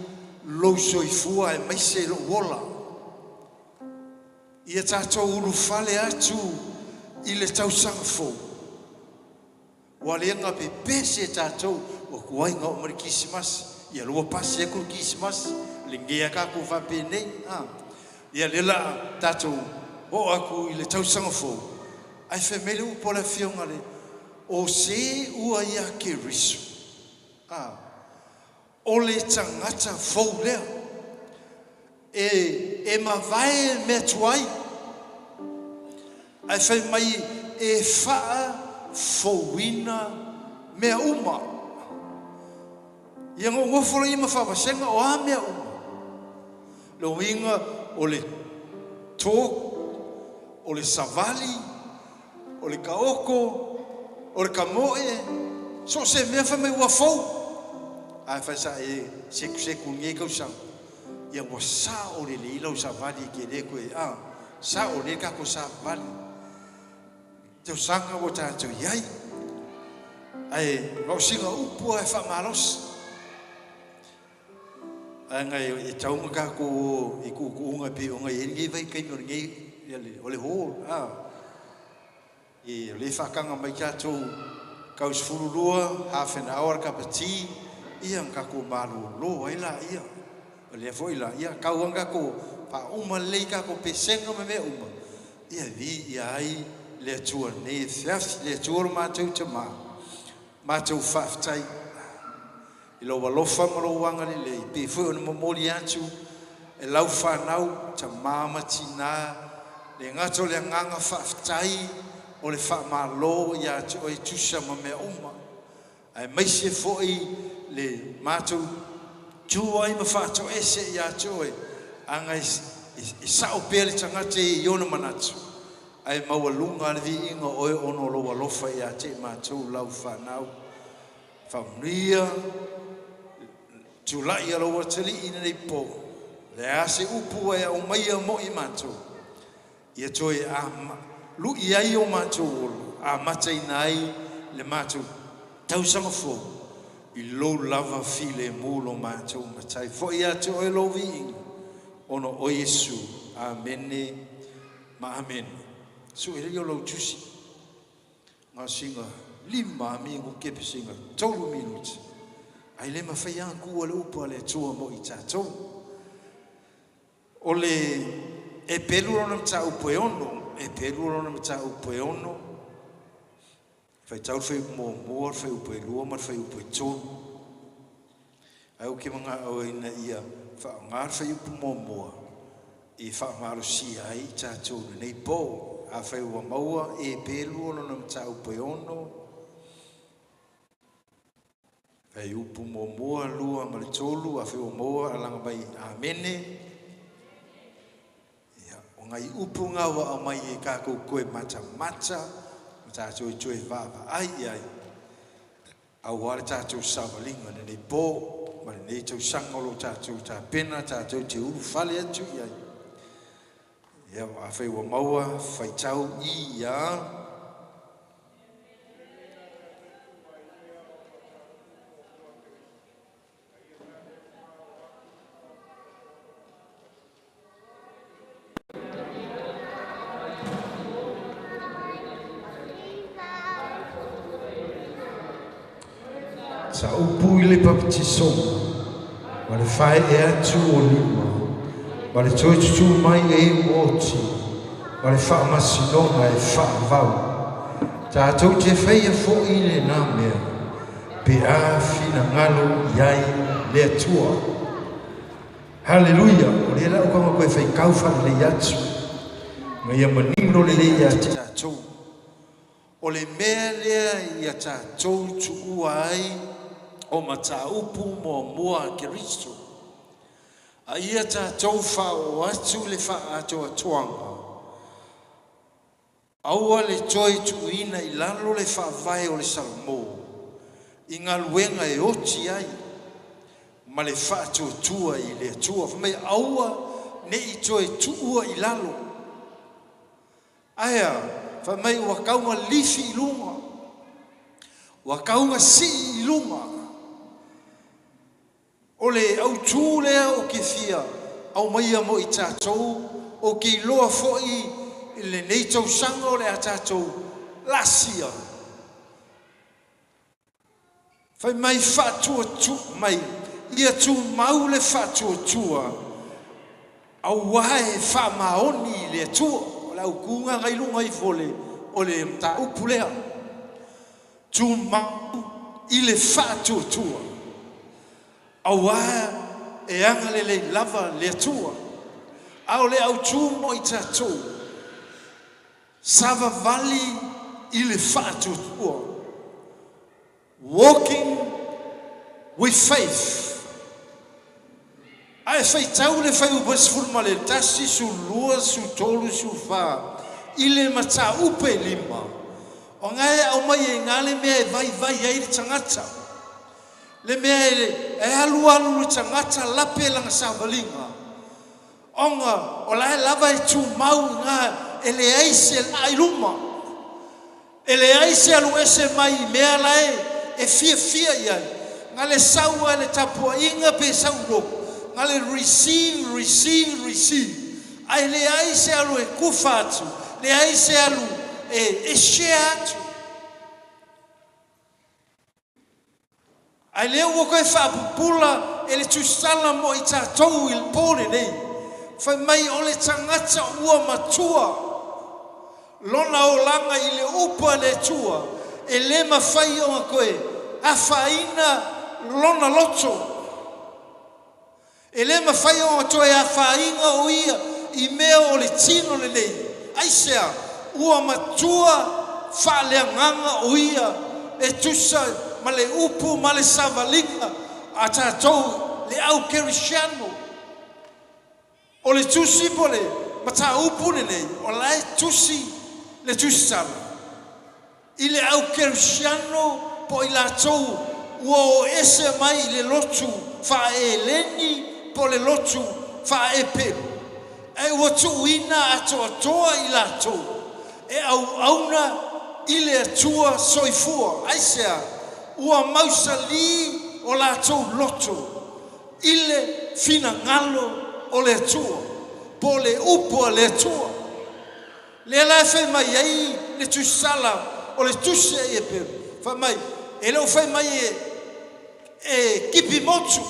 lou soifua aemaise lou ola. Ia tatou ulufale atu i le tausaga fou. Ua le na pepese tatou ua tuai ona oo mai le Kerisimasi, ia lea ua pasi atu le Kerisimasi, lenei lava tatou faapenei. Ia lea o le a tatou oo atu i le tausaga fou, ae fai mai le upu a le Afioga a le, o se ua ia Keriso, o le tagata fou lea, e mavae mea tuai, ae fai mai e faafouina mea uma. Ia ona ou nofo lea ma faavasega o a mea uma. Le uiga o le talk, o le savali, o le taoto, o le tamoe, so o se mea fai mai ua fou. Ae fai sa e sekuseku i lenei tausaga, ia ua sao lelei lau savali e te le toe, a, sao lelei le tatou savali. Tausaga ua tatou i ai. Ae na o sina upu lava e faamalosi. Leaga e tatau ona tatou o i tuutuuga e pei ona i ai lenei vaitaimi o lenei, o le hall, a. E o lea e faataga mai tatou tau 12, half an hour le cup of tea, ia ona tatou malolo ai laia. O lea foi la, ia tau lava ona tatou faauma lelei tatou pesega ma mea uma, ia viia ai le Atua i lenei afiafi. Le Atua lo matou Tama, matou faafetai i lou alofa ma lou agalelei, pei foi ona momoli atu e lau fanau, tama ma tina, le gata o le agaga faafetai o le faamalo ia te oe tusa ma mea uma, aemaise foi le matou tu ai ma faatoese ia te oe, aga e sao pea le tagata i ona manatu, ae maualuga le viiga o oe ona o lou alofa ia te i matou lau fanau. Faamanuia tulai a lou atalii i lenei po, le a se upu e aumaia mo i matou, ia toe lui ai o matou ola, amataina ai le matou tausaga fou, i lou lava filemu lo matou matai. Foi ia te oe lou viiga, ona o Iesu. Amene ma amene. Sue lea o lau tusi. Na o sina 5 minute pe sina 3 minute. Ae le mafai lava ona tuua le upu a le Atua mo i tatou. O le Eperu lona mataupu e 6, Eperu lona mataupu e 6, faitau le fuaiupu 1, le fuaiupu 2 ma le fuaiupu 3. Ae ou te mana'o ina ia faaaogā le fuaiupu muamua e faamalosia ai i tatou i lenei po. Afai ua maua Eperu o lona mataupu e 6, fuaiupu 1, 2 ma le 3, afai ua maua alaga mai Amene. Ia, o nai upu na ua aumai e tatou toe matamata ma tatou toe vaavaai i ai aua le tatou savaliga i lenei po ma lenei tausaga o lo o tatou tapena tatou te ulufale atu i ai. Ia, afai ua maua, faitau ia. Sa upu i le papatisoga ma le fae'e atu o lima ma le toe tutū mai e oti ma le faamasinoga e faavavau. Tatou te faia fo'i lenā mea pe a finagalo i ai le Atua. Haleluia! O lea la ua tago toe faitau faalelei atu ma ia manino lelei ia te tatou. O le mea lea ia tatou tuua ai o mataupu muamua a Keriso. A ia tatou faaoo atu le faaatoatoaga, aua le toe tuuina i lalo le faavae o le Salamo i galuega e oti ai ma le faatuatua i le Atua. Fai mai aua ne i toe tuua i lalo. Ae a? Fai mai ua tau na lifi i luga, ua tau na sii i luga. O le autū lea o te fia aumaia mo i tatou, o te iloa foi i lenei tausaga o le a tatou laasia. Fai mai faatuatua mai, ia tumau le faatuatua, auā e faamaoni i le Atua. O le autuga na i luga ifo o le mataupu lea. Tumau i le faatuatua, auā e agalelei lava le Atua. A o le autū mo i tatou, savavali i le faatuatua. Walking with faith. Ae faitau le fuaiupu 11, 12, 13, 14 i le mataupu e 5, o na e aumai ai i ina le mea e vaivai ai le tagata. Le mea e alu alu le tagata lape lana savaliga, ona o la e lava e tumau i ina e leai se laa i luma. E leai se alu ese mai i mea la e fiafia i ai. Na le sau ai le tapuaiga pe sau i lotu, na le receive, receive, receive. Ae leai se alu e tufa atu, leai se alu e share atu. Ae lea ua toe faapupula e le tusala mo i tatou i le po lenei. Fai mai o le tagata ua matua lona olaga i le upu a le Atua, e le mafai ona toe afaina lona loto. E le mafai ona toe afaina o ia i mea o le tino lenei. Aisea? Ua matua faaleagaga o ia e tusa ma le upu ma le savaliga a tatou le au kerisiano. O le tusi po le mataupu lenei, o la e tusi le tusisala i le au kerisiano po i latou ua o ese mai i le lotu faaeleni po le lotu faaepelu. Ae ua tuuina atoatoa i latou e auauna i le Atua soifua. Aisea? Ua mausali o latou loto i le finagalo o le Atua, po o le upu a le Atua. Lea la e fai mai ai le tusisala o le tusi a Eperu, fai mai, e le o fai mai e kipi motu,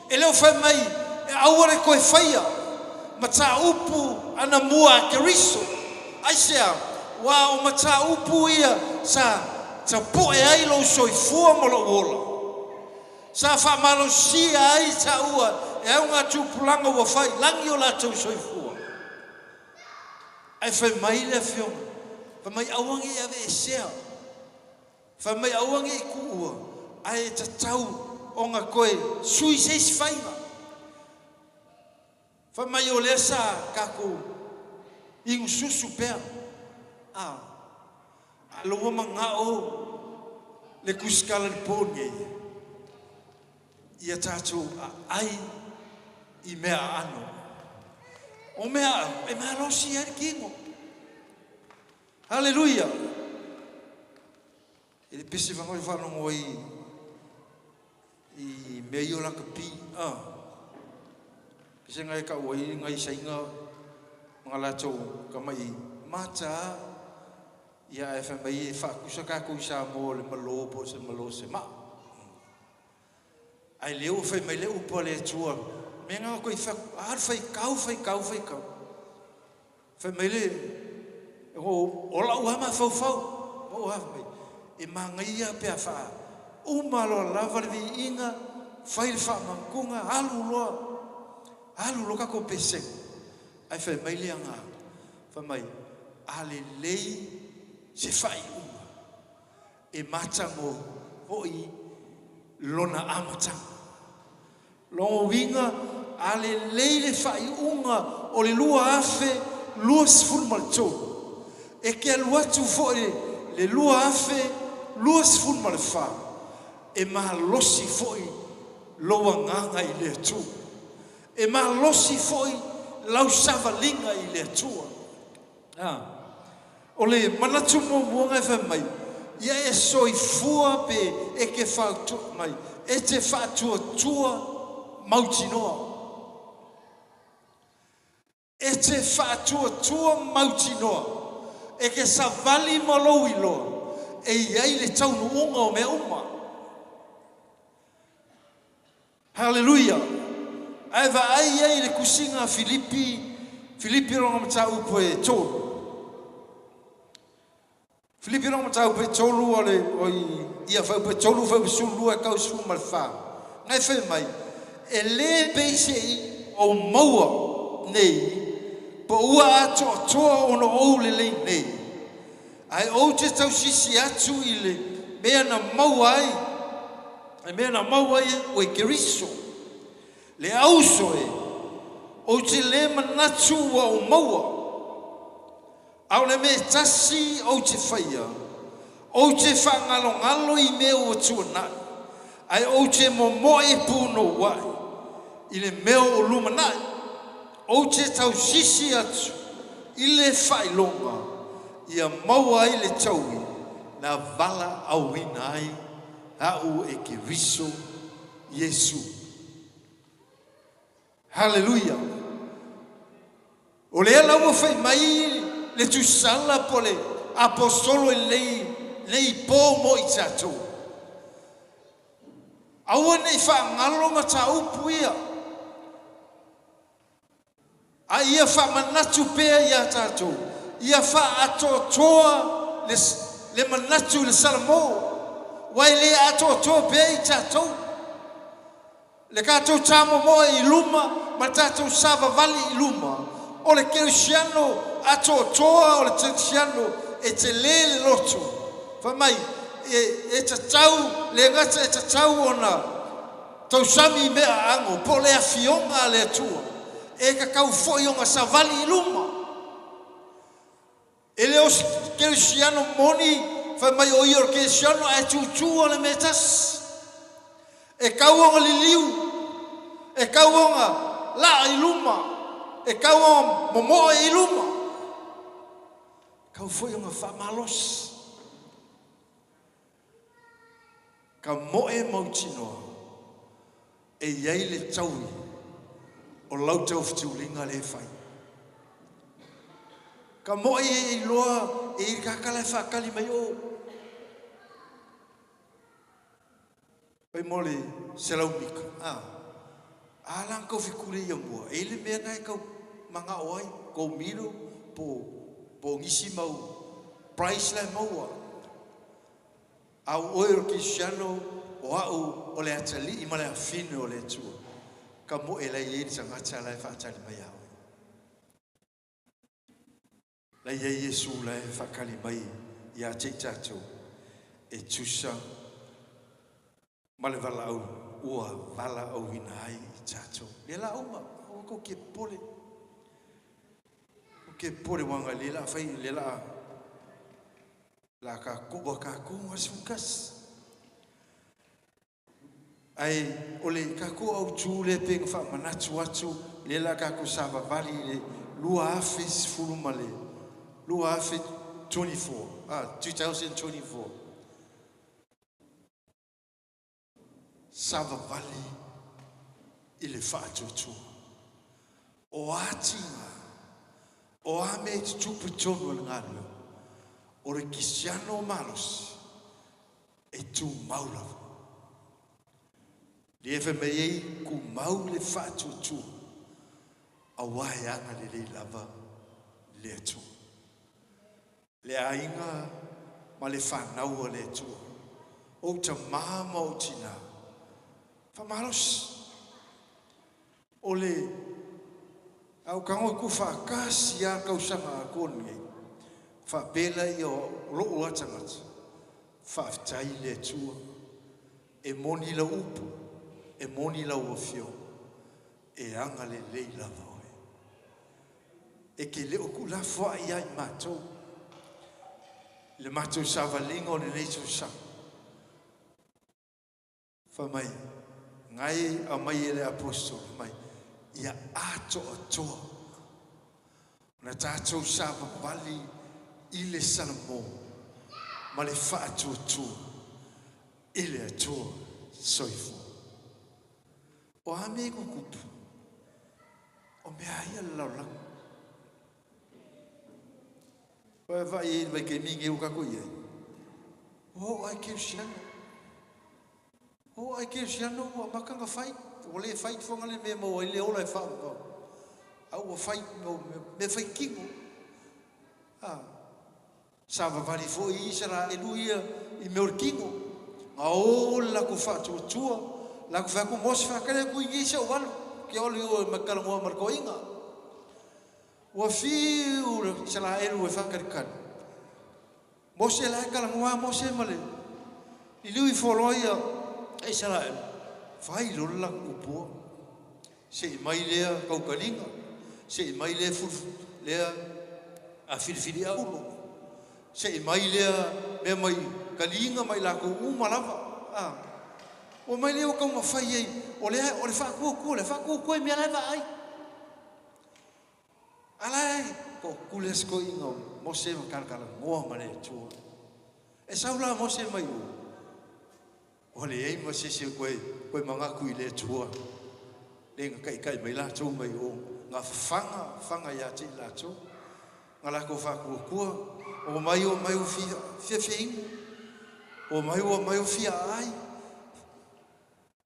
e le o fai mai e aua le toe faia mataupu anamua a Keriso. Aisea? Ua o mataupu ia sa tapu'e ai lou soifua ma lou ola. Sa faamalosia ai taua e augatupulaga ua fai lagi o latou soifua. Ae fai mai le Afioga, fai mai aua ne i aveesea, fai mai aua ne i tuua, ae e tatau ona toe sui se isi faiga. Fai mai o lea sa tatou inususu pea, a, a o lea ua manao le tusitala i le po lenei, ia tatou aai i mea aano. O mea aano e malosi ai le tino. Haleluia! E le pese fagoa i faalogo ai i mea ia o lakapi, a. Pese ngai tau ai ngai saina ma latou tamai mata ia ae fai mai e faatusa tatou i Samoa o le malo po o se malo se maa. Ae lea ua fai mai le upu a le Atua, mea na toe fai atu, alu faitau, faitau, faitau. Fai mai le, o, o lau lava mafaufau, o a fai mai, e manaia pe a faa uma loa lava le viiga, fai le faamanatuga, alu loa, alu loa tatou pesega. Ae fai mai le agaga, fai mai, a lelei se faaiuga, e matago foi lona amataga. Lona uiga, a lelei le faaiuga o le 2023, e te alu atu foi le 2024, e malosi foi lou agaga i le Atua. E malosi foi lau savaliga i le Atua. O le manatu muamua na e fai mai, ia e soifua pe e te fautua mai, e te faatuatua mautinoa. E te faatuatua mautinoa, e te savali ma lou iloa, e i ai le taunuuga o mea uma. Haleluia! Ae vaai ai i le tusiga a Filipi, Filipi lona mataupu e 3. Filipi lona mataupu e 3 o le, oi, ia fuaiupu e 3, fuaiupu 12 e tau 14. Na e fai mai, e lē peiseai ou maua nei, po ua atoatoa ona ou lelei nei, ae ou te tausisi atu i le mea na maua ai, le mea na maua ai ua i Keriso. Le auso e, ou te lē manatu ua ou maua, a o le mea e tasi ou te faia, ou te faagalogalo i mea ua tuanai, ae ou te momoe punouai i le mea o lumanai. Ou te tausisi atu i le faailoga ia maua ai le taui na valaauina ai a'u e Keriso Iesu. Haleluia! O lea la ua fai mai le tusala po o le aposetolo i lenei po mo i tatou, aua ne i faagalo mataupu ia, a ia faamanatu pea iā tatou, ia faaatoatoa le manatu i le Salamo, aua e le atoatoa pea i tatou. Le tatou tamomoe i luma ma le tatou savavali i luma, o le kerisiano atoatoa, o le kerisiano e telē le loto. Fai mai, e tatau, le gata e tatau ona tausami i mea aano po o le afioga a le Atua, e tatau foi ona savali i luma. E le o se kerisiano moni fai mai o ia o le kerisiano ae tutu lava le mea e tasi. E tau ona liliu, e tau ona laa i luma, e tau ona momoe i luma, e tau foi ona faamalosi. Ka moe mautinoa e i ai le taui o lau taufetuliga lea e fai. Ka moe e iloa e i le tagata la e faatali mai o. Fai mo le 100 mita, a. A la na tau fetuli ia mua, e i le mea na e tau manao ai, kou milo po po nisi mau prize la e maua. A o oe o le Kerisiano, o au o le atalii ma le afine o le Atua. Ka mo e lai e le tagata la e faatali mai au. Lai e Iesu la e faakali mai ia te i tatou e tusa ma le valaau ua valaauina ai i tatou. Le la uma, o ko ke pole. O ke pole wanga le la fai le la la ka kuba ka kunga sukas. Ai ole ka ko au tule pe nga fa manatu atu le la ka ko savavali le lua afe sefulu ma le lua afe 24 2024 savavali i le faatuatua o atinga o ame e tutupu tonu o le galuega o le kisiano o malosi e tumau lava. Le efe mai ei ku mau le faatuatua aua e aga lelei lava le Atua. Le aiga ma le whanau o le Atua. O ta mama o tina. Whamalosi. O le au kango ku whakasi a kausanga a kone. Whapela i o loo atangata. Whaafitai le Atua. E moni la upu. E moni la uafio. E anga le lei lava oe. E ke leo ku la fua ia i mātou. Le mātou savalinga o le nei tausaga. Fa mai, ngai a mai e le apostolo mai, ia ato atoa. Na tātou savavali i le Salamo ma le faatuatua i le Atua soifua. O a me kukupu, o mea ia le laulaga. Vai vai ele vai que minha eu kako ia. O ai ke siano. O ai ke siano o makanga fai, o le fai fonga le me mo le ola e fa. Au o fai me fai kingo. Ah. Sa va fo i Israel ia i me kingo. A o la ko fa tu tua, la ko fa ko mos fa kale ku i se o valo. Ke o le o makala mo marko inga. Ua fiu Israel ua whakalikali. Mose la kala ngua Mose male. I liu i foloa ia Israel. Whai lola kupua. Se i mai lea kaukalinga. Se i mai lea fulu, lea a filifili aulo. Se i mai lea mea mai kalinga mai lako uma lava. Ah. O mai lea o kaunga whai ei. O lea o le whakua le whakua e mea lai ai. Alai, ko kule sko inga Mose ma kalakala ngoa ma le Atua. E saula Mose mai o. O le ei ma sese koe, koe mangaku i le Atua. Le nga kai kai mai lātou mai o. Ngā whanga, whanga ia te i lātou. Ngā lako whakua kua. O mai o fia, fia fia ingo. O mai o fia ai.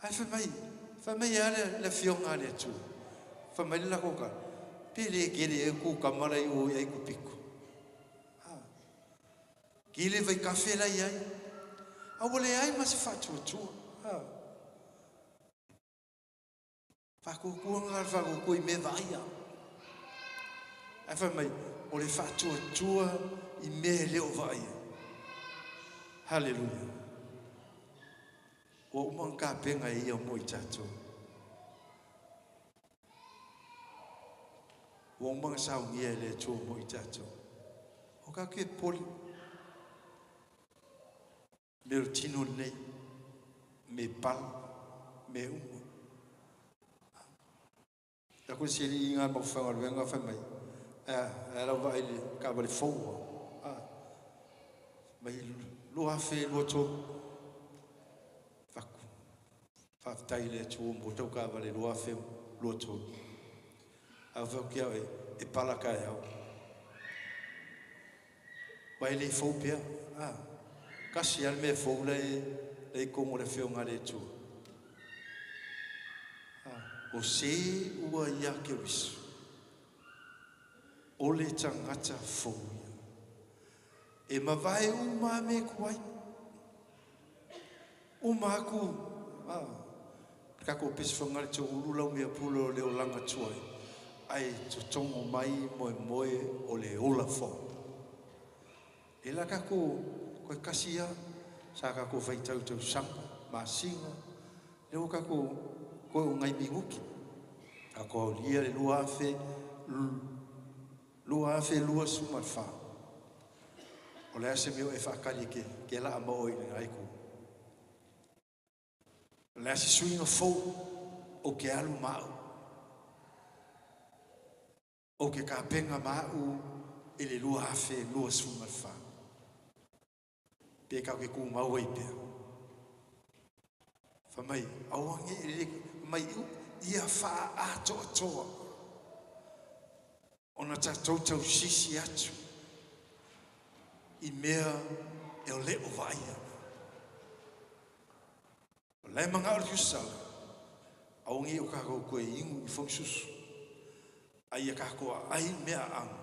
Ai wha mai a le fionga le Atua. Wha mai le lako ka. Pele kele e ku kamara i o ai ku piku. Kele vai kafe la iai. A wale ai ma se whatuatua. Whakukua ngā whakukua i me vaia. Ai whai mai, o le whatuatua i me leo vaia. Hallelujah. Ua umang ka penga e ia mo i tātou. Ua umanga saungia e le Atua mo i tātou. O ka ke poli. Me o tino nei, me pala, me uma. Ta ko se li inga mo whanga luenga whai mai. A lau vai le ka wale fōua. Mai lua whe lua tō. Whaku. Whaftai le Atua mo tau ka wale lua whe lua tō. Au whau kia e pala ka e au. Wai le fō pia. Kasi al me fō le kongo le whionga le Atua. O se ua ia ke wisu. O le tangata fō ia. E mawai uma me kuai. Uma aku kako pesi whangare te ulu lau mea pule o le olanga tuai. Ai totongo mai moe moe o le ola fo. E la kako koe kasi ia, sa kako whaitau tau sanga, masinga, leo kako koe o ngai minguki. Kako au lia le lua afe lua suma wha. O le ase meo e whaakali ke la ama oi le ngai ku. O le ase suinga fou o ke alu mau. O ke kapenga mau e le lua afe lua suma wha. Pe kau ke ku maua i pea. Whamai, awangi e le mai u, ia wha atoa toa. Ona tātou tau sisi atu. I mea e o le o vaia. O lai manga o le kusala. Awangi o kako koe ingu i whangsusu. Ai a kako ai mea ang.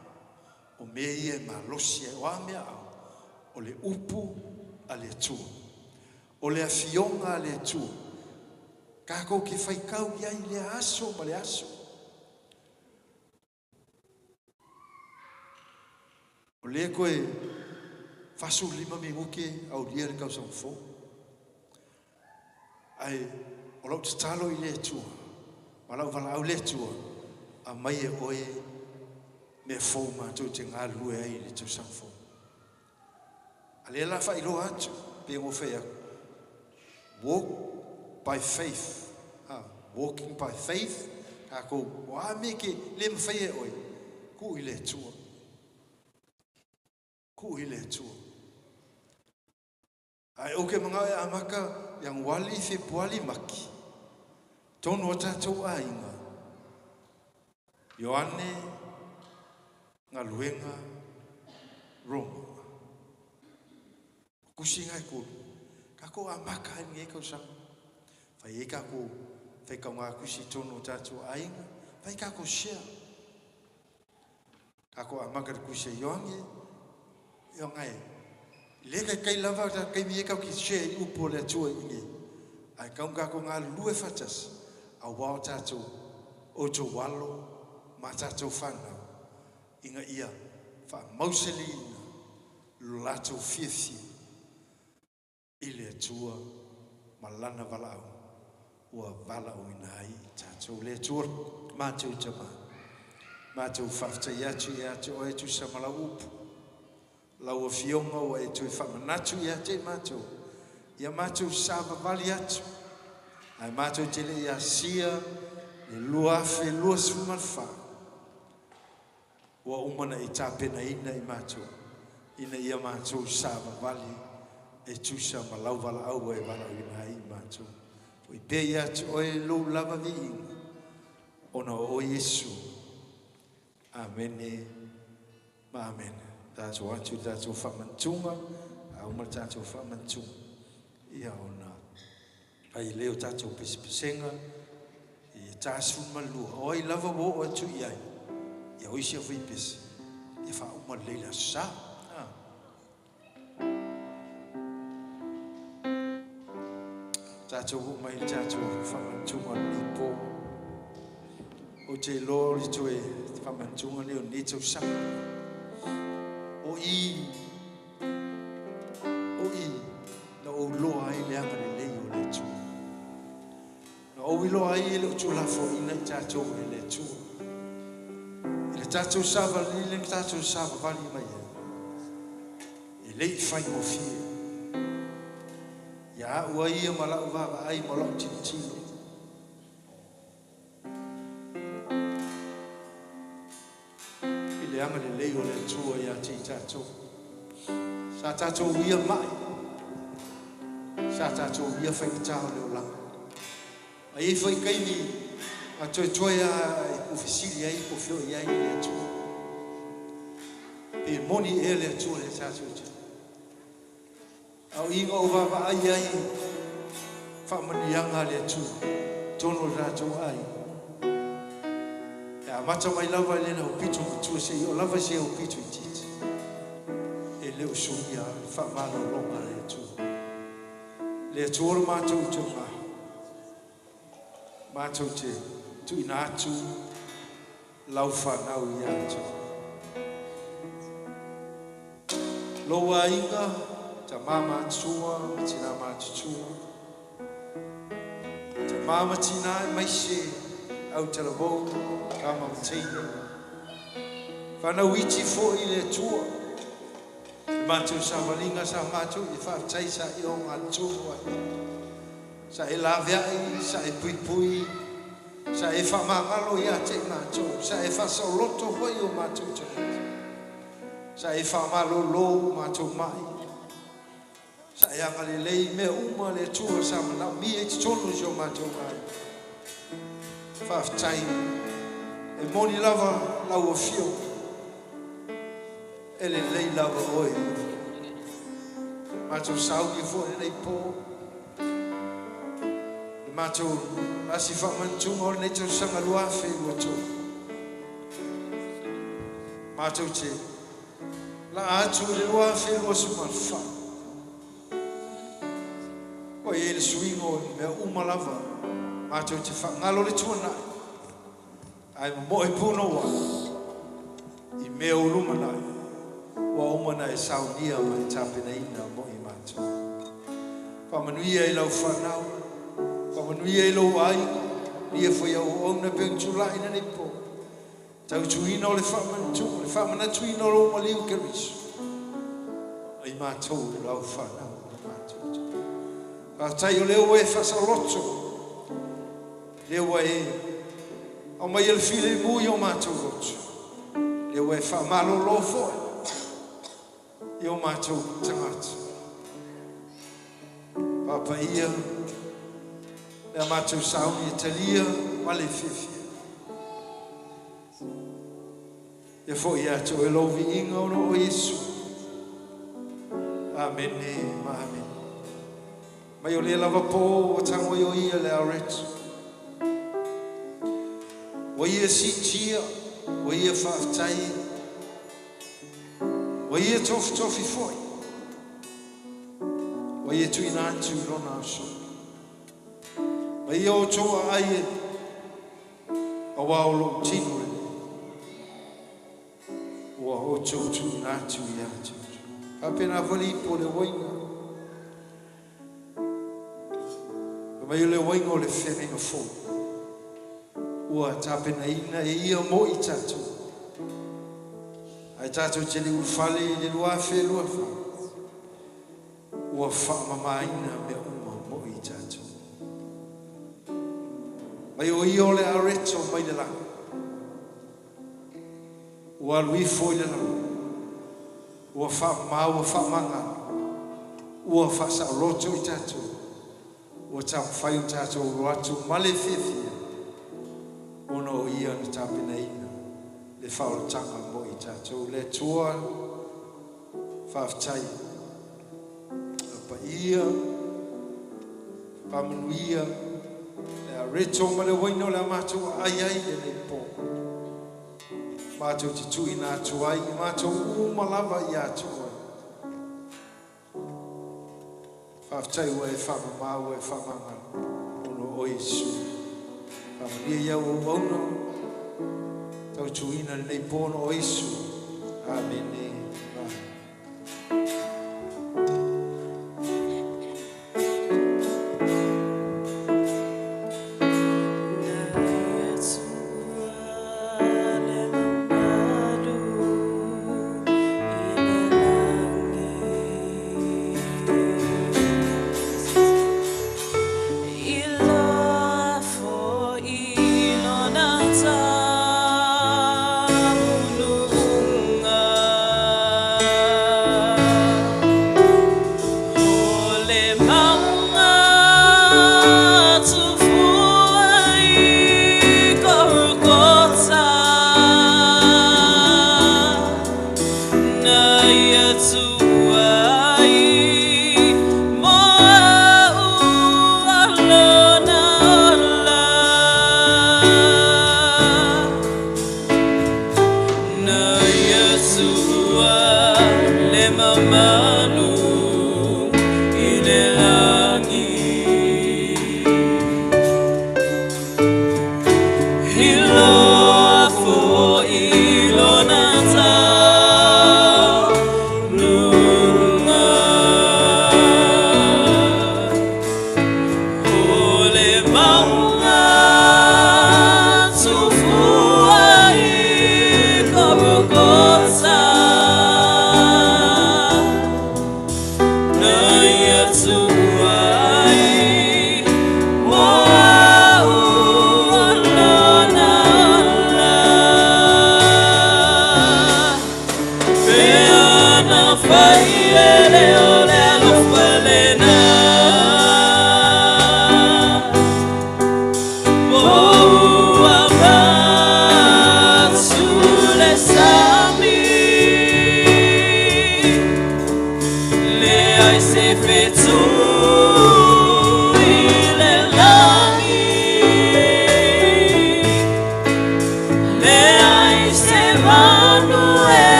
O mea ia e malosi ai o a mea ang. O le upu a le atua. O le afionga a le atua. Kako ke whaikau ia i le aso ma le aso. O le koe fasu lima mi nguke au lia le kausa mfo. Ai, o lau tatalo i le atua. Ma lau wala au le atua. A mai e oe me fō mātou te ngā lue ai le tau sangfō. A le la whailoa atu, pe ngō whai aku. Walk by faith. Walking by faith. Ka kou, o a me ke le mwhai e oe. Ku i le atua. Ku i le atua. Ai o ke manga e amaka, yang wali fepuali maki. Tono o tātou ainga. Ioane, Ngaluenga, Roma. Kusi ngai kuru. Kako amaka ai ngai kau sang. Whai e kako, whai kau ngā kusi tono o tātou ainga. Whai kako share. Kako amaka te kusi Ioane, Ioane. Le kai kai lava ta kai mi e kau ki share i upo le atua i nge. Ai kau kako ngā lue whatas. A wao tātou o tō walo ma tātou whanau. Inga ia wha mauseli ina lo lātou fiafia. I le atua ma lana walau. Ua walau ina ai tātou le atua. Mātou tama. Mātou whaftai atu i atu o e tu sa malau upu. Lau fionga ua e tui whamanatu ia te mātou. Ia mātou sa wawali atu. Ai mātou te le ia sia le lua afe lua sumalwha. Ua umana i tāpena ina i mātou. Ina ia mātou sa wawali e tusa ma lau wala aua e wala ina i mātou. O i pē ia atu oe lou lava vi inga. Ona o Yesu. Amene ma amene. Tātou atu, tātou whamantunga, a uma tātou whamantunga. Ia ona, pai leo tātou pesepesenga, i tāsu malua. O ai lava wo o atu i ai, ia oisi a whipese, ia wha uma leila sa. Tātou mai tātou whamantunga ni pō. O te loa o le toe whamantunga leo ni tau sanga. O i, na o loa ai le anga le lei o le atua. Na o iloa ai le o tūlafo ina i tātou e le atua. I le tātou sava li, le tātou sava vali mai e. E lei whai mo fie. Ia ua ia ma lau vava ai ma lau tilitilo. I le anga le lei o le atua ia te i tātou. Sa tātou ia mai. Sa tātou ia whaikatā o le olanga. A i whai kaini a toi toi a e kufisili ai, kufio i ai le atua. Pe moni e le atua le tātou te. Au inga o vava ai ai whamanianga le atua. Tono le tātou ai. E a mata mai lava i lena o pito matua se i o lava se o pito i titi. E leo suia whamalolonga le atua. Le Atua le matou tauga. Matou te tuuina atu lau fanau ia te. Lou aiga, tama matua ma tina matutua. Tama ma tina e maise au talavou, kama ma teine. Whanau iti fo i le Atua. Le matou savaliga sa matou i faafetai sa i o gatonu ai. Sa e laveai, sa e puipui, sa e faamagalo ia te i matou, sa e faasaoloto foi o matou tagata. Sa e faamalōlō o matou mai. Sa e agalelei mea uma le Atua sa manaomia i totonu o si o matou aiga. Faafetai, e moni lava lau afioga, e lelei lava oe. Matou sauni foi lenei po. Le matou lasi faamanatuga o lenei tausaga 2023. Matou te la atu i le 2024. O i le suiga o mea uma lava. Matou te faagalo le tuanai. Ae momoe punouai i mea o lumanai. Ua uma na e saunia ma e tapenaina mo i matou. Faamanuia i lau fanau, faamanuia i lou aiga, ia foi au auauna pe tulai lenei po. Tautuina o le faamanatuga, le faamanatuina o lou maliu Keriso. Ai matou lau fanau, matou. Faafetai o lea ua e faasaoloto, lea ua e aumai le filemu i o matou loto, lea ua e faamalōlō foi i o matou tagata. Papaia, le a matou sauni e talia ma le fiafia. Ia foi ia te oe lou viiga ona o Iesu. Amene ma amene. Mai o le lava po ua tago ai o ia le areto. Ua ia siitia, ua ia faafetai, ua ia tofitofi foi. Ua ia tuuina atu i lona aso. Ma ia o outou aai e auā o lou tino lenei. Ua outou tuuina atu ia te outou. Faapena foi le ipu o le uaina. Mai o le uaina o le feagaiga fou. Ua tapenaina e ia mo i tatou. Ae tatou te le ulufale i le 2024. Ua faamamaina mea uma mo i tatou. Mai o ia o le areto mai le lagi. Ua alu ifo i le lalolagi. Ua faamama, ua faamagalo. Ua faasaoloto i tatou. Ua taumafai o tatou alo atu ma le fiafia. Ona o ia na tapenaina le faaolataga mo i tatou. Le Atua faafetai. Paia, faamanuia, le areto ma le uaina o le a matou aai ai lenei po. Matou te tuuina atu ai, matou uma lava ia te oe. Faafetai ua e faamama, ua e faamagalo, ona o Iesu. Faamanuia i au auauna, tautuina lenei po ona o Iesu. Amene. Amen. Le mamalu i le lagi Iloa foi lona taunuuga.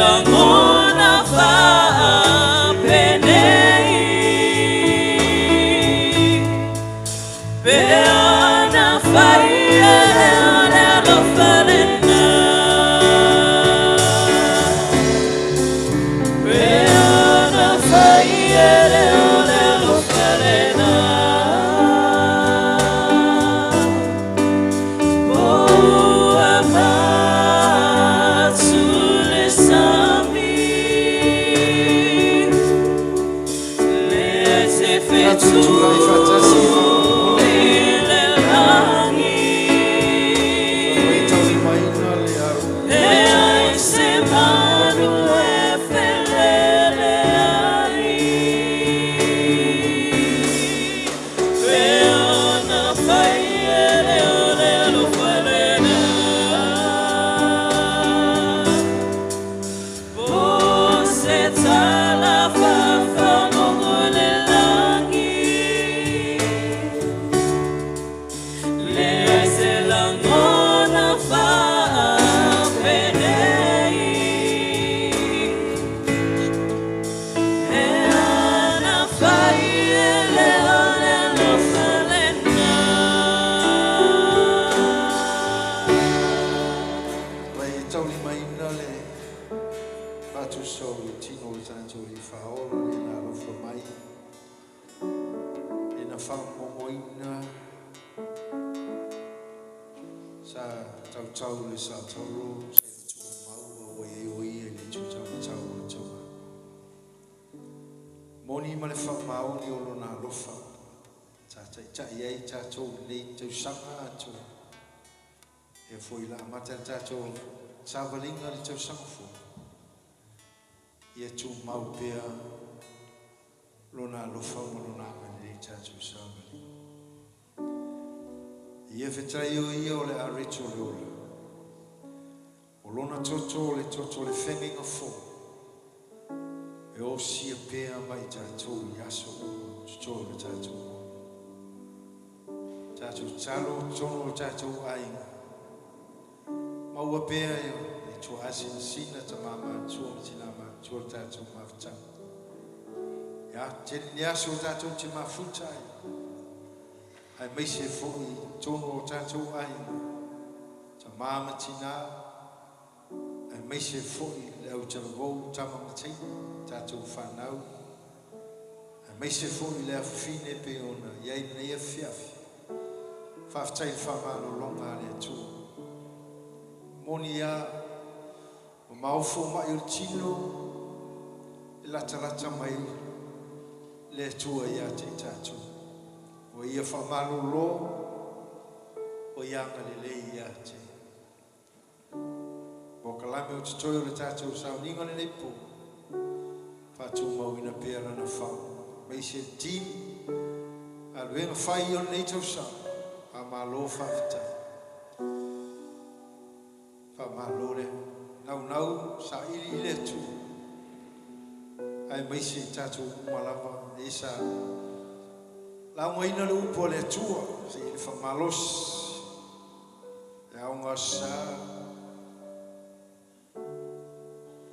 lagona faapenei pe ana fai e le o le alofa lena pe ana fai e le o le alofa lena Poua matu le sami Le se Tatou tulai faatasi fetui le lagi faitaulimaina le au E ai se manu e felele ai Pe ona fai e le o le alofa lena Po se tala faafagogo i le lagi Leai se lagona faapenei E ana fai e le o le alofa lena Faitaulimaina le faatusa o le tino o le tatou Alii Faaola lena alofa mai lena faamomoina sa tautau le sa tauro sa i tumau ua i ai o ia i le tūtaumatau o le tauga. Moni ma le faamaoni o lona alofa sa taitai ai tatou lenei tausaga atoa. E foi la amata le tatou savaliga le tausaga fou. Ia tumau pea lona alofa ma lona agalelei tatou savaliga. Ia fetalai o ia o le areto o le ola. O lona toto o le toto o le feagaiga fou. E osia pea mai tatou i aso uma totoe o le tatou ola. Tatou tatalo i totonu o le tatou aiga. Maua pea e le tuaasinasina tamā matutua ma tinā matutua le tatou mafutaga. Ia tele ni aso o tatou te mafuta ai. Aemaise foi i totonu o tatou aiga. Tamā ma tinā. Aemaise foi le autalavou tama ma teine, tatou fanau. Aemaise foi le afafine pei ona i ai lenei afiafi. Faafetai i le faamalologa a le Atua. Moni lava, ua maofo mai o le tino e latalata mai le Atua ia te i tatou. Ua ia faamalolo, ua ia agalelei ia te. Polokalame o totoe o le tatou sauniga lenei po, faatumauina pea lana fao. Aemaise le team, galuega fai o lenei tausaga, faamalo faafetai. Faamalo le naunau saili i le Atua. Aemaise i tatou uma lava e sa laugaina le upu a le Atua se i le faamalosi le aoga sa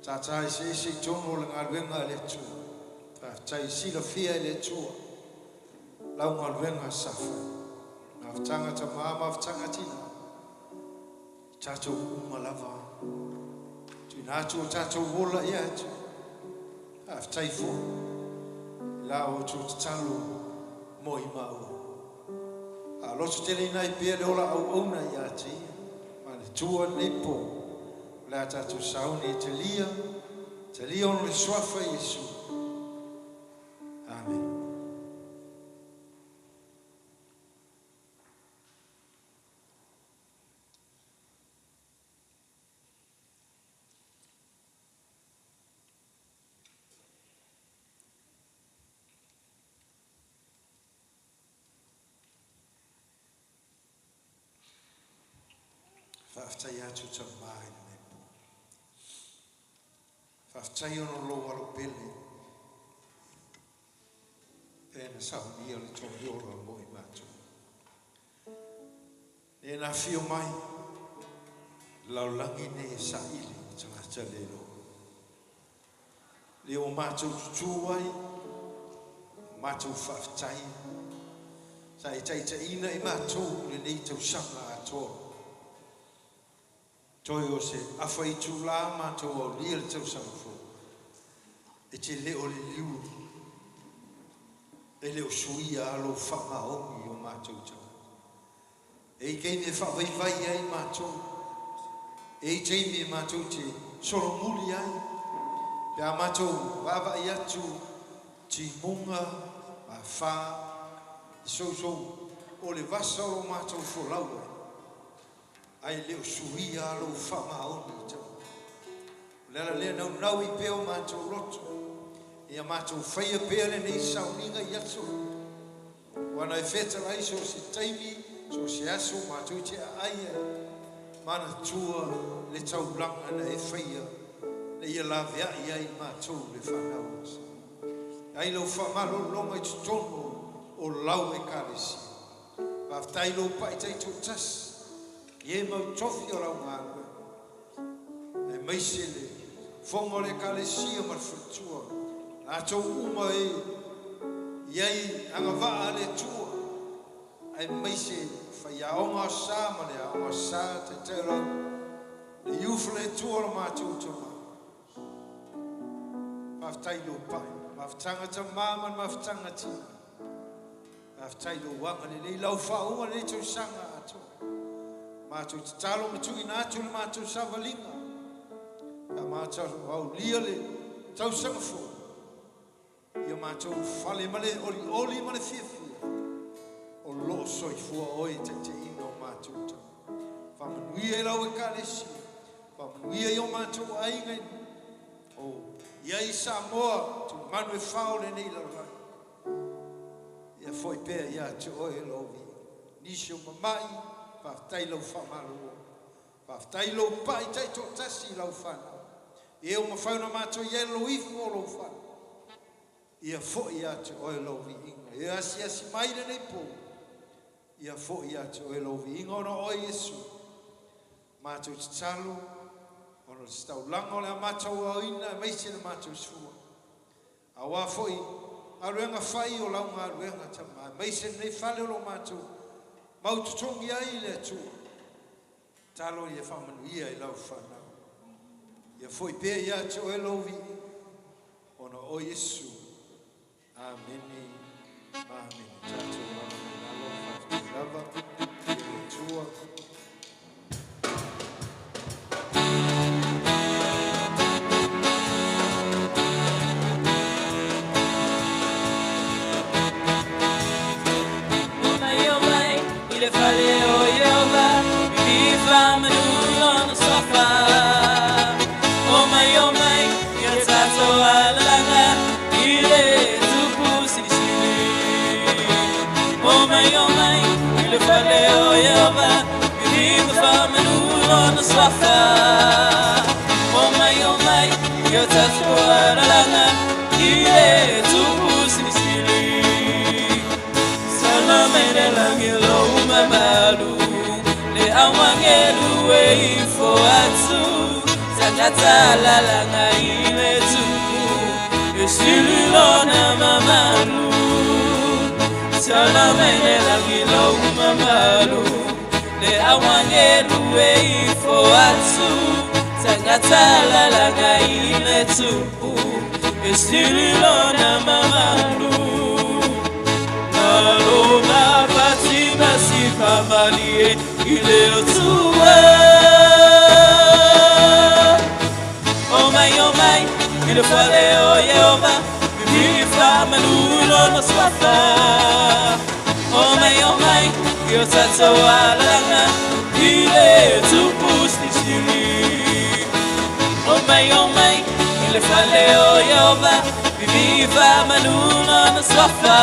tātā eseese i totonu o le galuega a le Atua. Faafetai silafia e le Atua lau galuega sa fai. Mafutaga tamā, mafutaga tinā. Tatou uma lava. Tuuina atu o tatou ola ia Atua. Faafetai foi i la outou tatalo mo i maua. Faalototeleina ai pea le ola auauna ia te ia. Ma le Atua lenei po. O le a tatou sauni e talia, talia ona o le suafa o Iesu. Amene. Faafetai atu tamā i lenei po. Faafetai ona o lou alo pele e na saunia le togiola mo i matou. E na afio mai lalolagi nei e saili tagata le iloa. Lea ua matou tutū ai, ua matou faafetai, sa e taitaiina i matou i lenei tausaga atoa. Toe o se afa itulā matou aulia le tausaga fou, e te le o liliu, e le o suia lava lou faamaoni i o matou tagata. E i ai taimi e faavaivai ai matou, e i ai taimi e matou te solomuli ai, pe a matou vaavaai atu timuga ma afa i sousou o le vasa o lo matou folau ai, ae le o suia lava lou faamaoni i tagata. O le ala lea naunau i pea o matou loto, ia matou faia pea lenei sauniga i aso, ua na e fetalai so o se taimi, so o se aso matou te aai ai, manatua le taulaga na e faia, na ia laveai ai matou le fanau a Samoa. Ai lau faamalologa i totonu o lau Ekalesia. Faafetai lou pai taitoatasi, i e mau tofi o lau galuega. Aemaise le fofoga o le Ekalesia ma le faletua, latou uma e i ai agavaa a le Atua, aemaise faiaoga o sa ma le aoga sa taitai o lau le iufa le Atua o le matou tama. Faafetai lou pai, mafutaga tama ma le mafutaga tina. Faafetai lou agalelei, lau faauuga lenei tausaga atoa. Matou tatalo ma tuuina atu le matou savaliga. Pe a matou aulia le tausaga fou, ia matou fale ma le olioli ma le fiafia, o lo o soifua oe i taitaiina o matou tagata. Faamanuia i lau Ekalesia, faamanuia i o matou aiga o i ai i Samoa, tumanu e fao lenei lalolagi. Ia foi pea ia te oe lou viiga. Nisi o mamai, faafetai lau faamalolo. Faafetai lou pai taitoatasi i lau fanau. E ua mafai ona matou i ai lou ifo o lou fanau. Ia foi ia te oe lou viiga. Ia asiasi mai lenei po. Ia foi ia te oe lou viiga ona o oe Iesu. Matou tatalo ona o se taulaga o le a matou aoina aemaise le matou sua. Aua foi galuega fai o lau galuega tama, aemaise lenei fale o lo matou mau totogi ai i le Atua. Tatalo ia faamanuia i lau fanau. Ia foi pea ia te oe lou viiga, ona o Iesu. Amene. Amene. Tatou alo mai lalo, faafetai lava i le Atua. O mai i le fale o Ieova, vivifa manu lona suafa. O mai, ia tatou alalaga i le tupu silisili. O mai, i le fale o Ieova, vivifa manu lona suafa. O mai, ia tatou alalaga i le tupu silisili. Salama i le lagi lou mamalu, le auagelu e ifo atu, tagata lalaga i le tupu, e sili lona mamalu. Salama i le lagi lou mamalu, le auagelu e ifo atu, tagata lalaga i le tupu, e sili lona mamalu. Alo fatima si famalie i le Atua. O mai, i le fale o Ieova, vivifa manu lona suafa. O mai, ia tatou alalaga i le tupu silisili. O mai, i le fale o Ieova, vivifa manu lona suafa.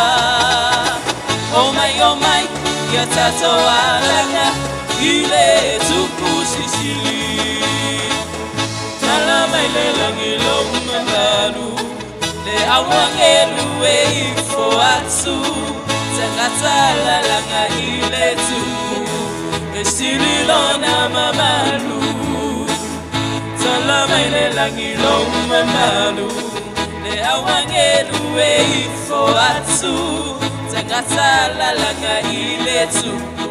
O mai, ia tatou alalaga i le tupu silisili. Tala mai le lagi lou mamalu, le auagelu e ifo atu, tagata lalaga i le tupu, e sili lona mamalu. Tala mai le lagi lou mamalu, Au angelu e ifo atu Tangata lalanga i le tupu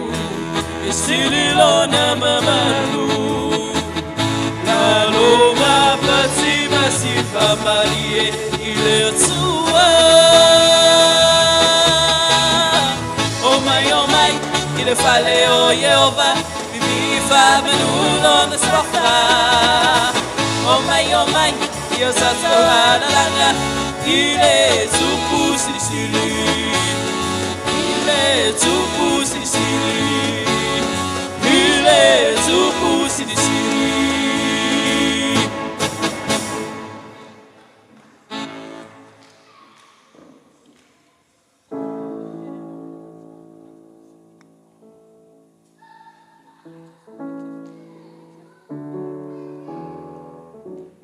E sili lona mamalu Lalo mapati masifa malie i le Atua O mai i le fale o Yehova Vivifa manu lona swafa O mai ia sa langa I le tupu silisili I le tupu silisili I le tupu silisili.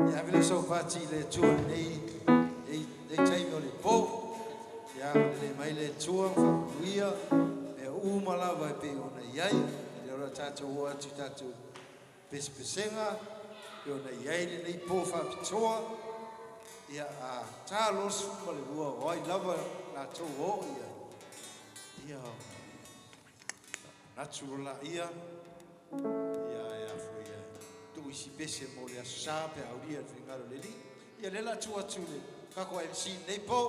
Ia vele sau pati le tua nei nei taimi o le po. Ia le mai le tua whakuia e uma lava e pe ona iai. Le ora tātou o atu tātou pesepesenga pe ona iai le nei po whapitoa. Ia a tālos ma le rua o ai lava la tau o ia. Ia natural ia. Ia e afu ia tu isi pese mo le aso sa pe auria le whingaro le li. Ia le la tua atu le kako MC nei po.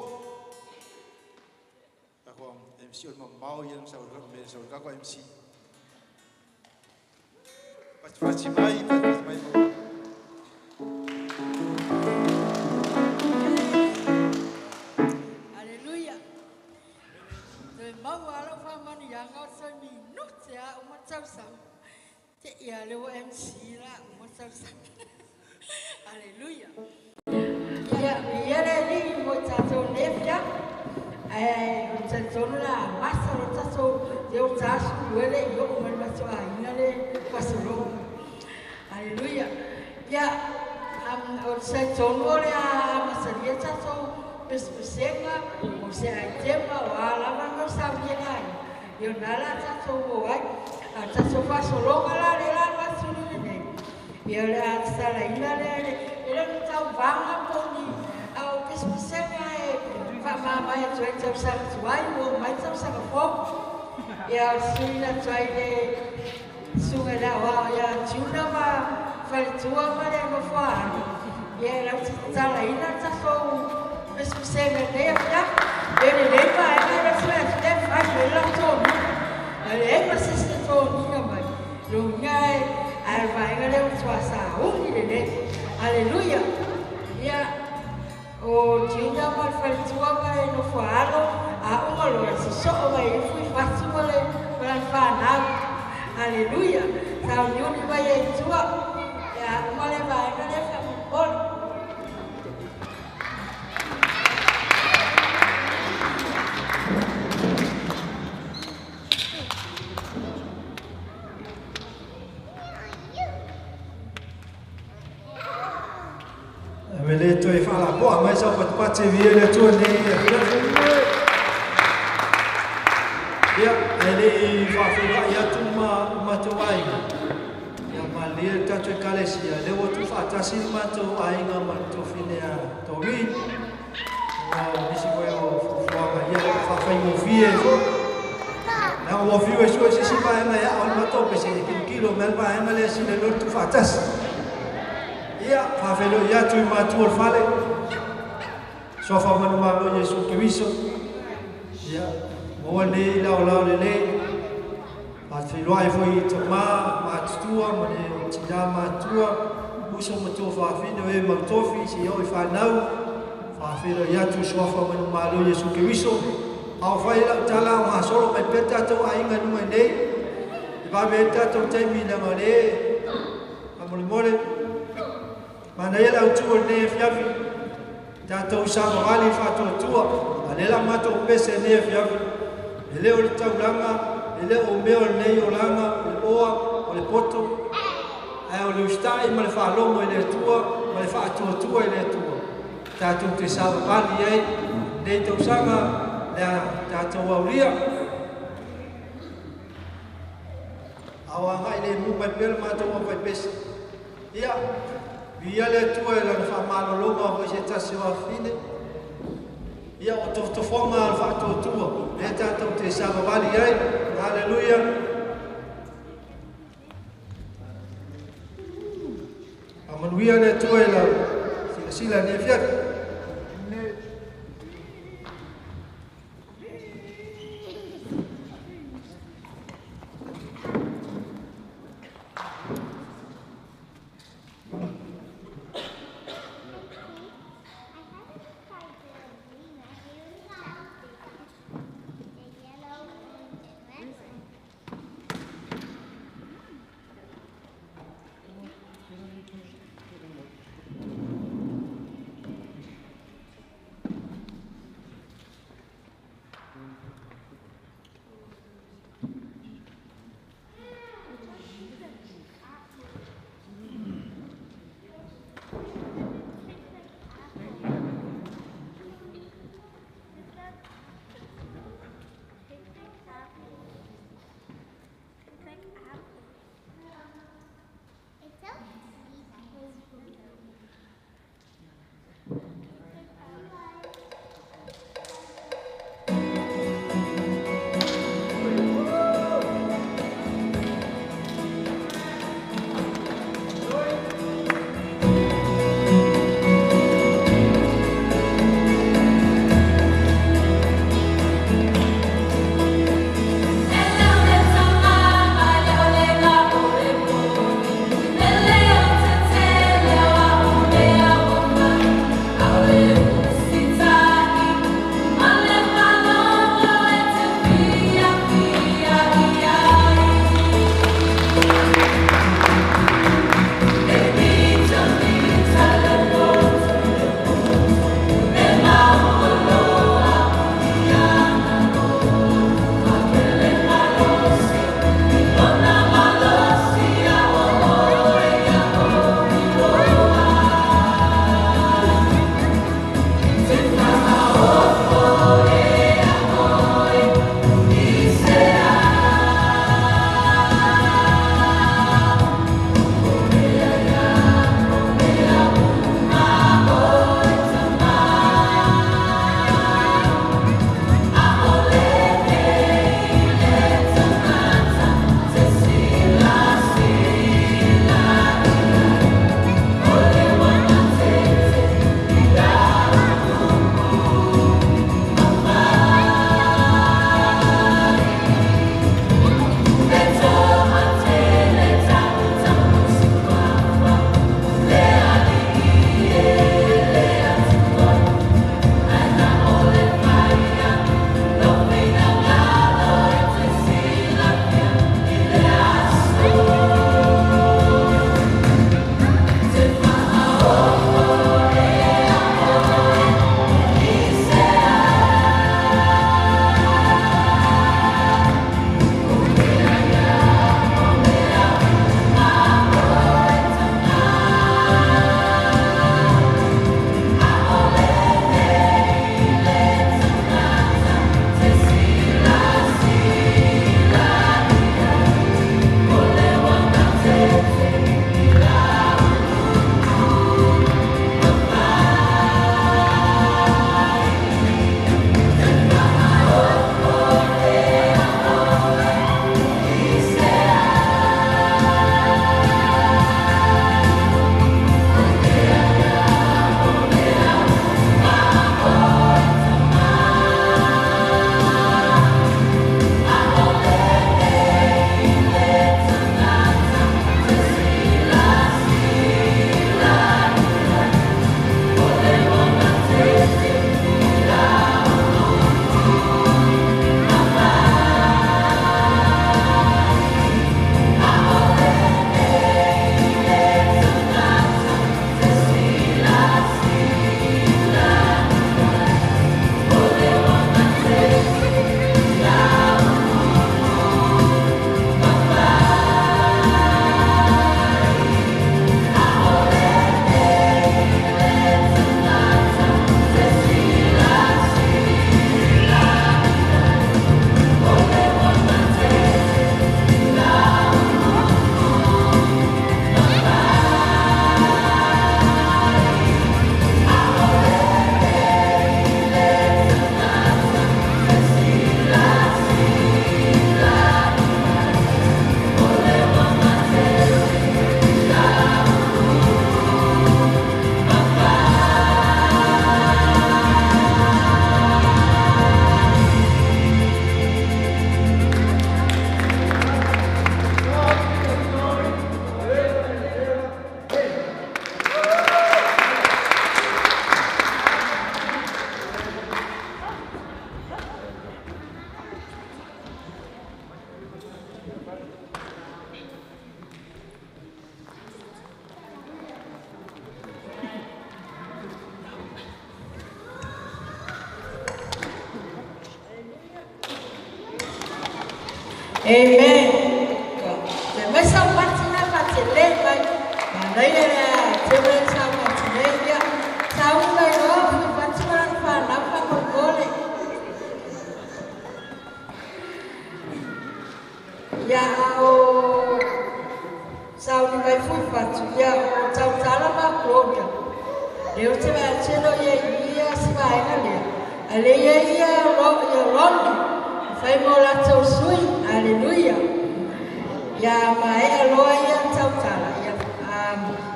Kako MC o le mamao ia sa o me sa o kako MC. Pati pati mai, pati pati mai mo. Hallelujah. Te mau alo fa mani yanga sa mi no te a o matau sa. Te ia le o MC la o matau sa. Hallelujah. Ia ia le li mo tato nefia. Ai o tato la masa o tato te o tasu wele yo o man maso a ina le pasoro. Hallelujah. Ia am o tato no le a masaria tato pespesenga o se ai tema o ala no sa viena. Yo nala tato o ai a tato pasolonga la le la masulu ne. Ia le a sala ina le le tau vanga poni au pespesenga e fa ma mai tu ai tau sa tu ai o mai tau sa fo. Ia suina tu ai le sunga la wa ia tuna ma fa tua ma le no fa. Ia la sala ina tato pespesenga ne ya. Ele le pa e le sua te fa le la to. Ele ma se se to ni na mai. Lo nya e al vai le o tua sa u ni le. Aleluia. Ia o tinha ma fa tua ma no fa alo a uma lo se so mai fui fatu ma le pa fa na. Aleluia. Sa ni ni vai e tua. Ia uma le vai le fa mo. Vele toe whalapoa mai sau patupate via le atua nei a fiafi. Ia, e le i whaawhirai atu ma matou aiga. Ia malia le tātou ekalesia, le ua tu whaatasi le matou aiga ma le tofine a Torin. Ua nisi koe o fuafuaga ia whaawhaingofie e fo. Na ua fiu e sua sisi vaenga ia o le matou pese e kilokilo me le vaenga lea sile lo le tu whaatasi. Ia, whawhelo ia tui mātua le whale. Soa whamanu mālo Yesu Keriso. Ia, maua nei lao lao le le. Whawheloa e foi i tamā, mātutua, ma le tina mātua. Uso matua whawhino e mautofi, si o i whanau. Whawhelo ia tui soa whamanu mālo Yesu Keriso. Au whai lau tala o hasolo mai peta tau ainga nunga nei. I wawe e tātou taimi na ngā le. Amole mole. Mana ia lau tua nei fiafi. Tātou sāmawali whātua. A lela mātou pese nei fiafi. E leo le taulanga, e leo o meo nei o langa, o le oa, o le poto. Ae o le ustai ma le whaalomo i le atua, ma le whaatuatua i le atua. Tātou te sāmawali ai, nei tausaga, lea tātou aulia. Au anga i le mu mai pele mātou au whai pese. Ia, via le atua e lana whamalolonga o se tasi o afine. Ia o tofotofoga o le faatuatua lea tatou te savavali ai. Haleluia. Faamanuia le Atua i lau silasila i lenei afiafi. Amen. Te mai sau patina fa te le mai. Ma nei le te mai sau patina ia. Sau mai ro fu patina fa na fa ko kole. Ia o sau ni mai fu fatu ia o tau tala ma gloria. Leo te vai telo ia ia si vai na le. Ale ia ia ro ia rondi. Fai mo la tau sui. Aleluia. Ia mai aloa ia tau tala ia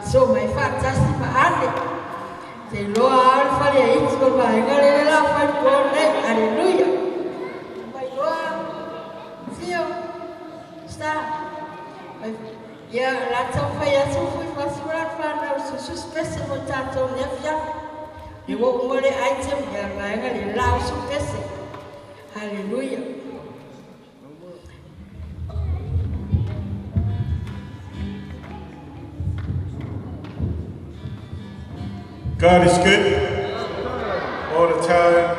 so mai fatasi ma ane. Te loa al fale iti ko vai na le la fai ko nei. Aleluia. Mai loa sio sta ia la tau fai atu fui fasura fa na su spese mo tato ne fia. Ni wo mo le item ia vai na le la su spese. Hallelujah. God is good all the time.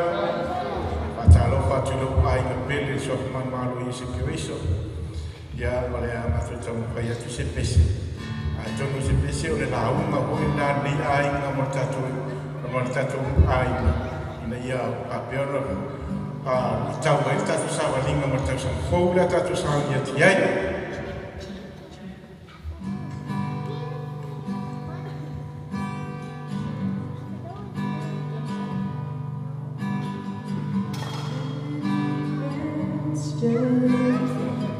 Fatalofa tulo ai na pele so man malo i se keriso. Ia ma le ama tu tau pai atu se pese. A tono se pese o le la unga o na ni ai nga mo tatu mo tatu ai na ina ia a peona a tau ai tatu sa valinga mo tau sa foula tatu sa ia ti ai.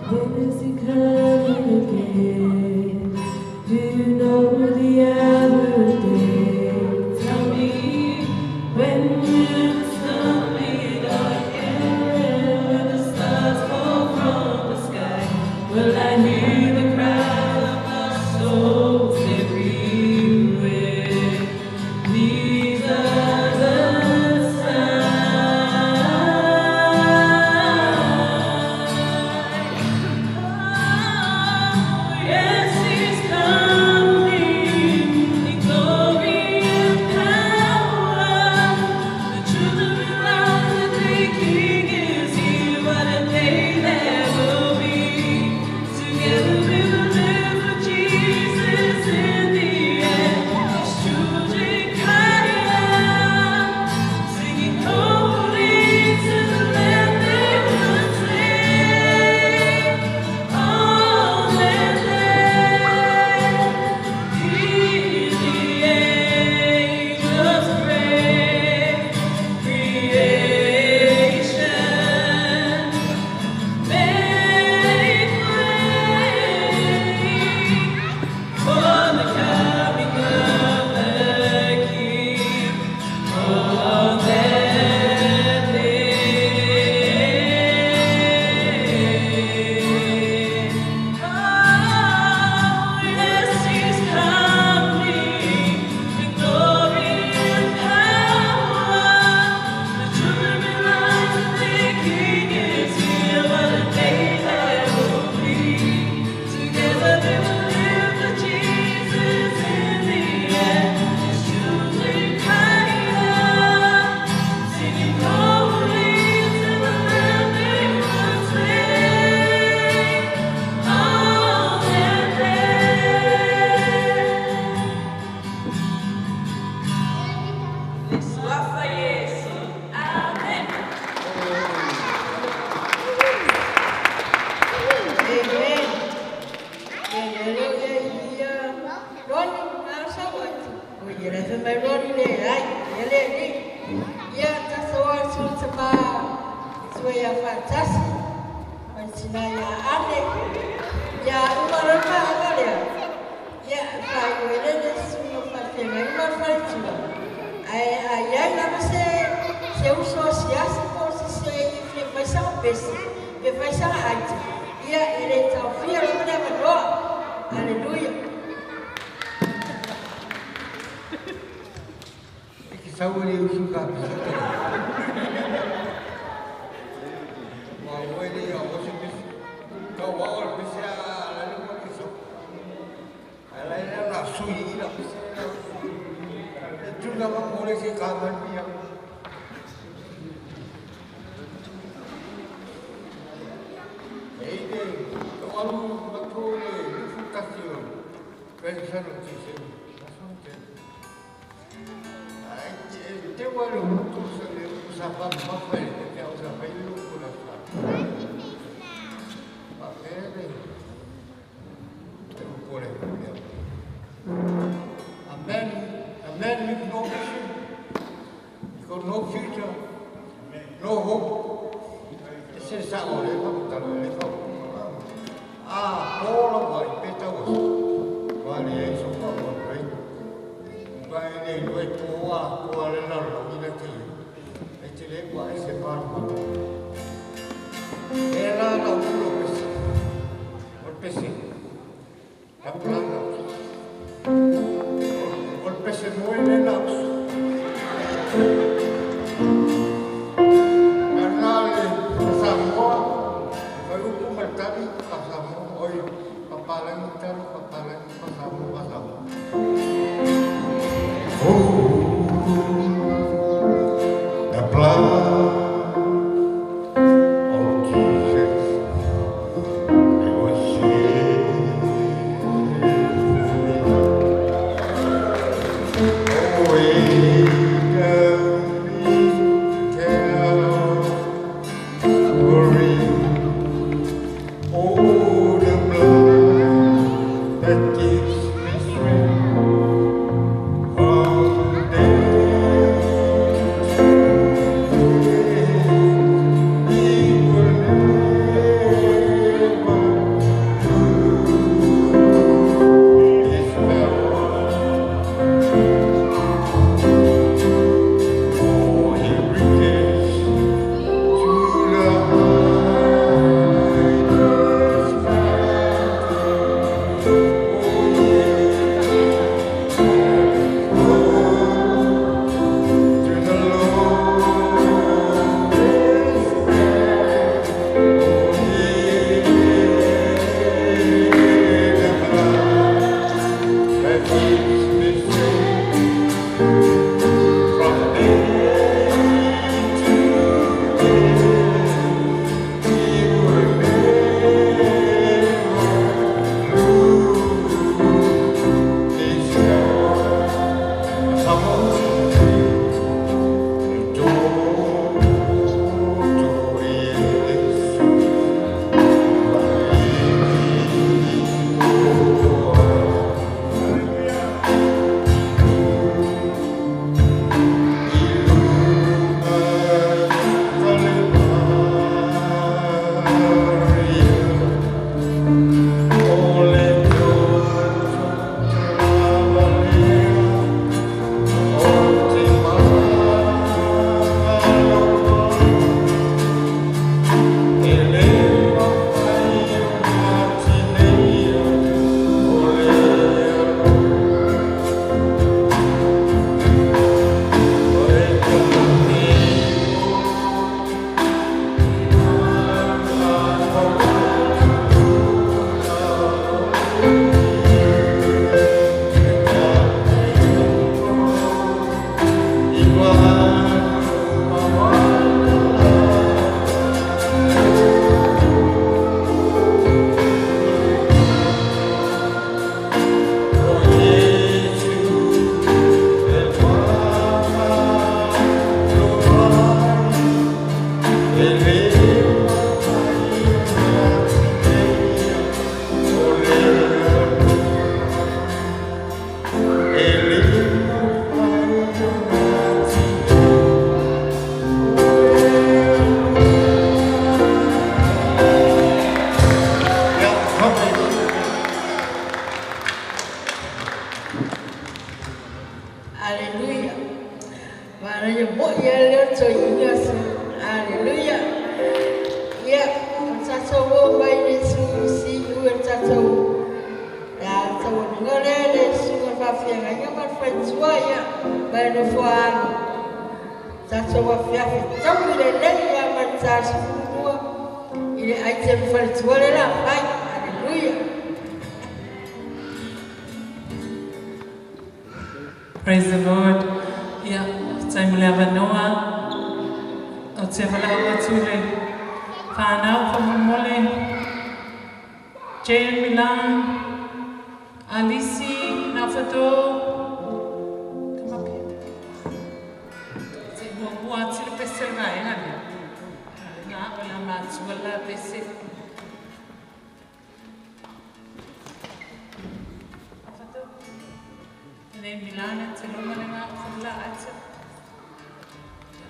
When is he coming again? Do you know the other day? Tell me, when will the sun be dark and when the stars fall from the sky? Will I hear the cry of lost souls everywhere? These are the signs. Yes, he's coming in glory and power. The children realize that the King is here. What a day that will be. Together we will live with Jesus in the air. His children cry out, singing holy to the Lamb they will sing. On that day, hear the angels pray. Creation, make way for the coming of the King. On that day. Oh, yes, he's coming in glory and power. The children realize that the King is here. What a day that will be. Together they will live for Jesus in the air. His children cry out, singing holy to the Lamb they will sing. On that day. Suafa Yesu. Amen. Amen. Hallelujah. Ia roni na sa wati. O ia re mai roni le ai ele ni. Ia ta so su tama so ia fatasi. Mantina ia ane. Ia uma roma le. Ia fa o ele ne su no fa fe mai ma fa tu. Ai ai ai na se se uso siasi po se se fe vai sa pese. Fe vai sa ai. Ia ele tau fia lo na ma Hallelujah. Iki sauri usu ka pisa te. Wa wele ya o se pisa. Ka wa o pisa la le ko ki so. Ala ina na sui ina pisa. E tunga ma mo le se ka man pia. Ei de A man with no vision, he got no future, no hope. Se sa o le fa talo le fa. Ah, pola vai peta o. Vale e so fa o vai. Vai le lo e toa toa le la lo ni la te. E te le qua e se parma. E la la ulo pese. O pese. La plana. O pese muele la. Oh, the blood of Jesus, it was shed for me. Away down Calvary, oh, the blood that gives me strength. From day Hallelujah. Mara mo ia leo to inga su. Hallelujah. Yeah, tata wo mai le su si u tata wo. Ya tata wo ngore le su fa fia nga ma fa tua ya ba no fo alu. Tata wo fia fi tamu le le ya ma tata su wo. Ile ai te fa tua le la fai. Hallelujah. Praise the Lord. Yeah, time le avanoa. O te wala o tule. Whanau whamomole. Jane Milan, Alisi Nafato. Come up here. Se mua atu le pese le vaega lea. Ngā o la matua la pese. Nafato. Le Milan te loma le ngā o la atu.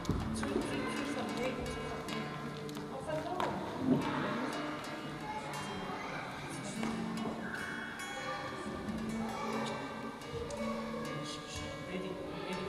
Tu, tu, tu, fa pe, tu, fa pe. Nafato. Ready, ready.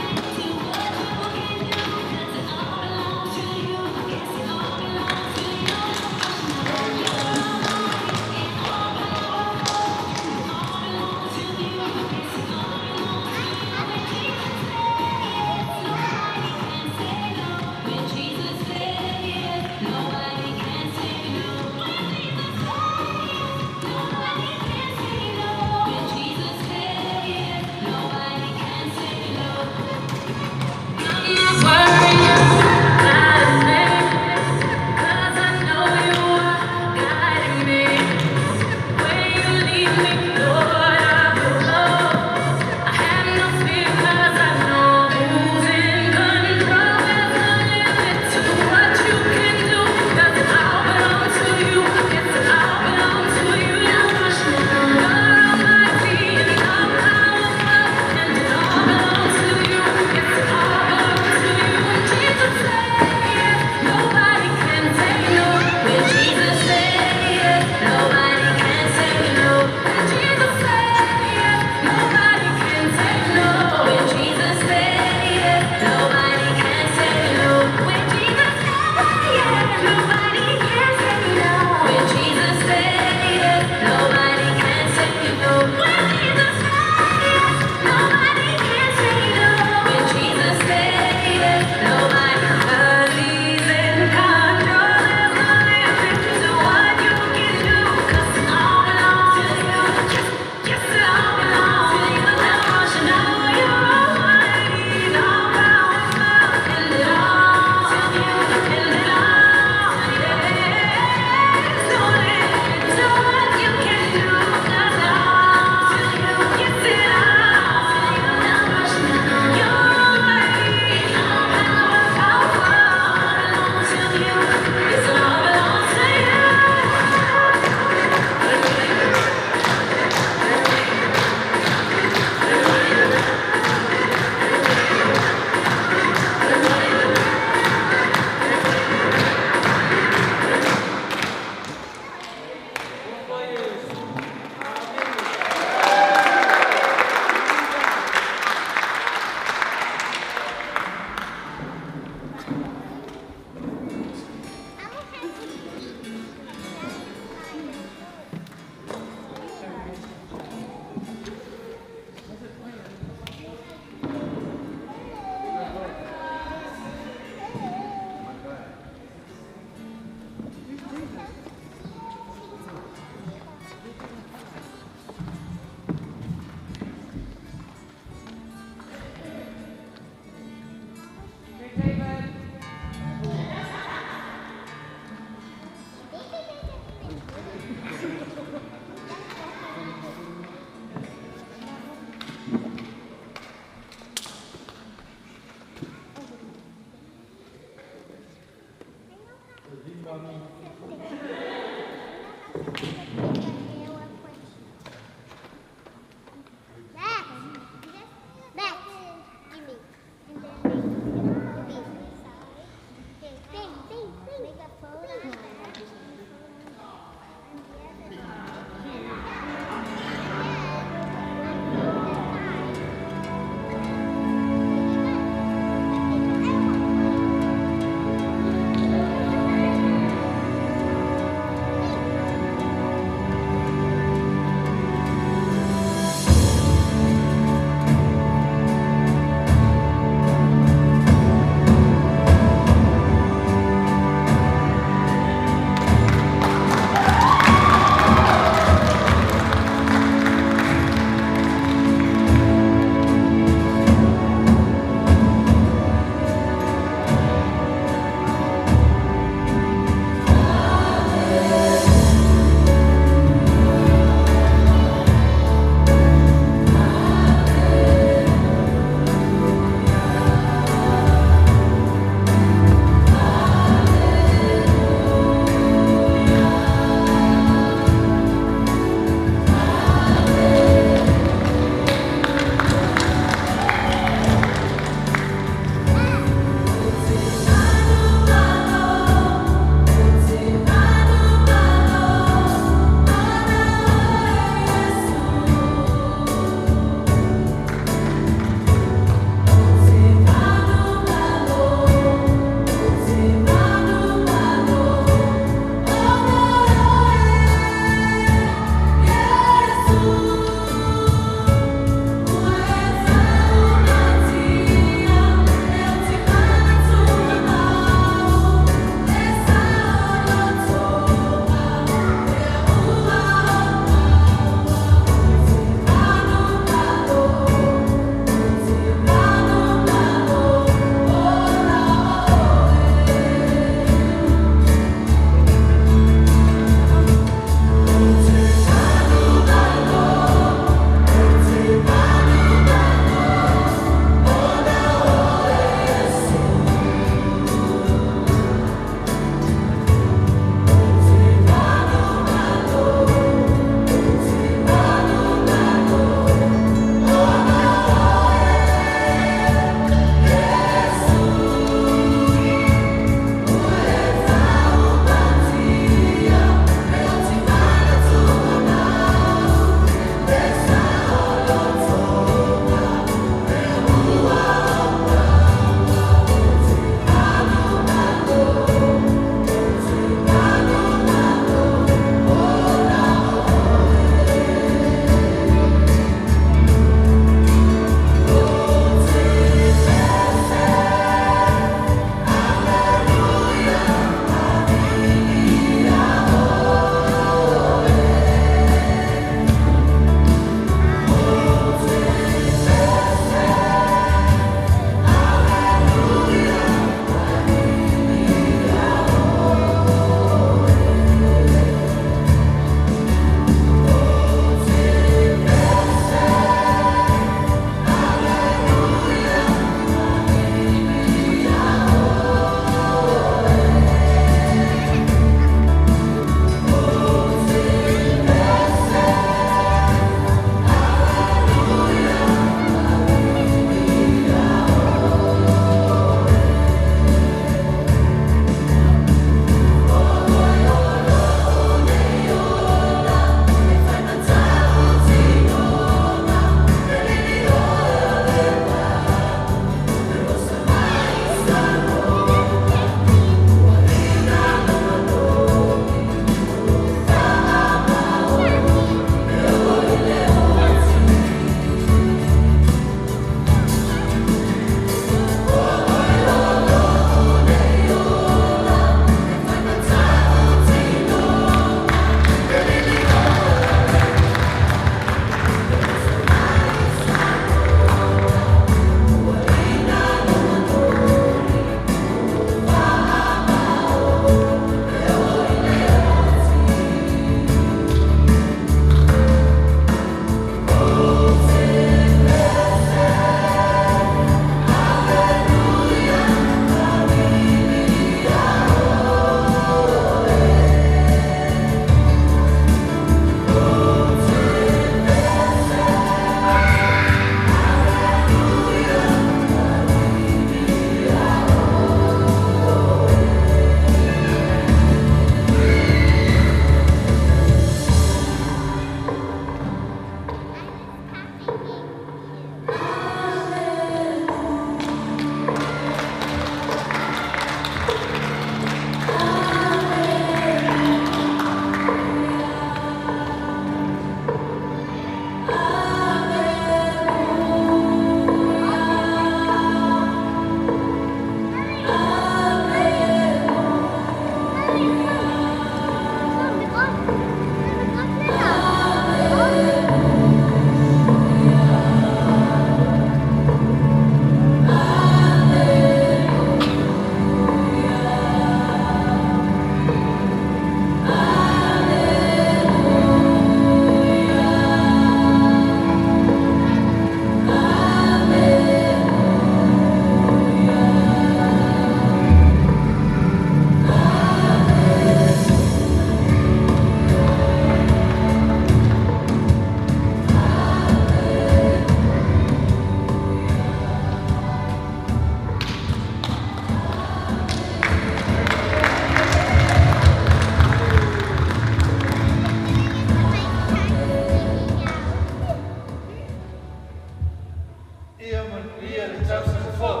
Ia manuia le tausaga fou.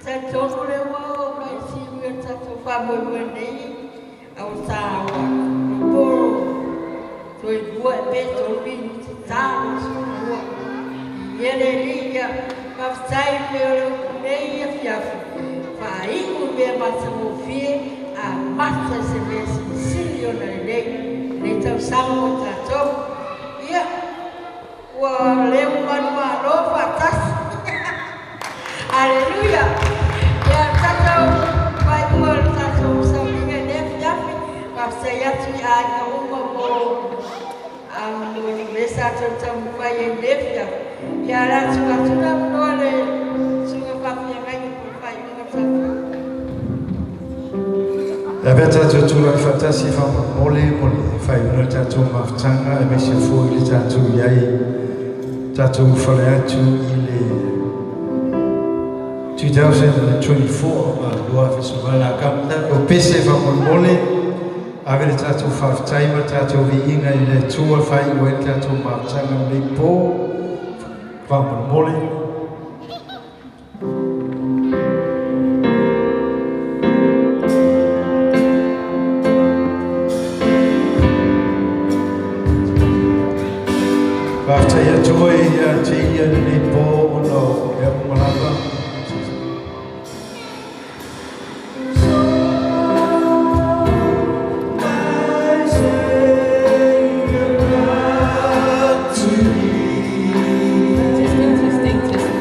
Talitonu le ua oo mai siui o le tatou faamoemoe nei a ua taua polo toilua e pe tolu minuti 42 ia le alii. Ia faafetai pei o le upu nei afiafi faaiu i mea matagofie, amata i se mea silisili ona lelei lenei tausaga mo tatou. Ia ua leu manumalo faatasi. Aleluia. Ia tatou faaiua le tatou sauliga i lea afiafi. Faafetai atu i aiga uma mo le sa tou taumafai ai i lea afiafi. Ia le atu avanoa le susuga faafeagaiga mo le faaiuga o le tatou. E avea tatou tulai faatasi faamolemole mo le faaiuga o le tatou mafutaga aemaise foi le tatou i ai tatou fale atu i le 2024 lua afe sefuluvalu la kamata o pese faamolemole. Ave le tatou faafetai ma le tatou viiga i le Atua faaiu ai le tatou mafutaga lenei po faamolemole. Faafetai atu ai ia te ia lenei po ona o mea uma lava. Testing, testing, testing.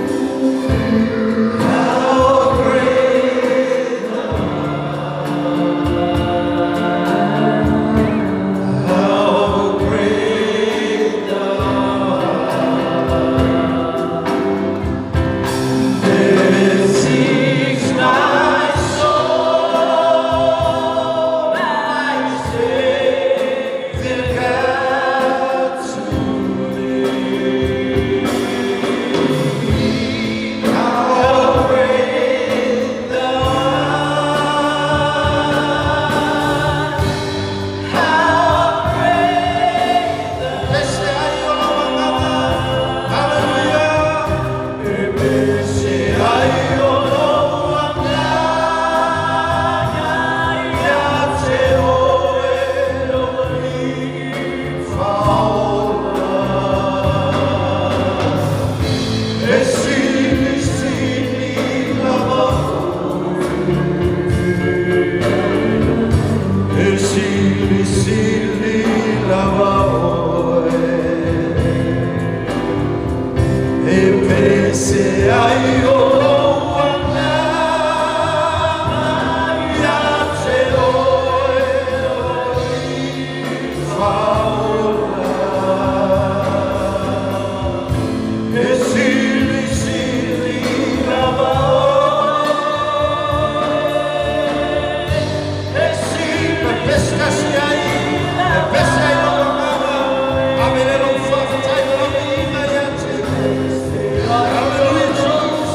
Hallelujah, Jesus.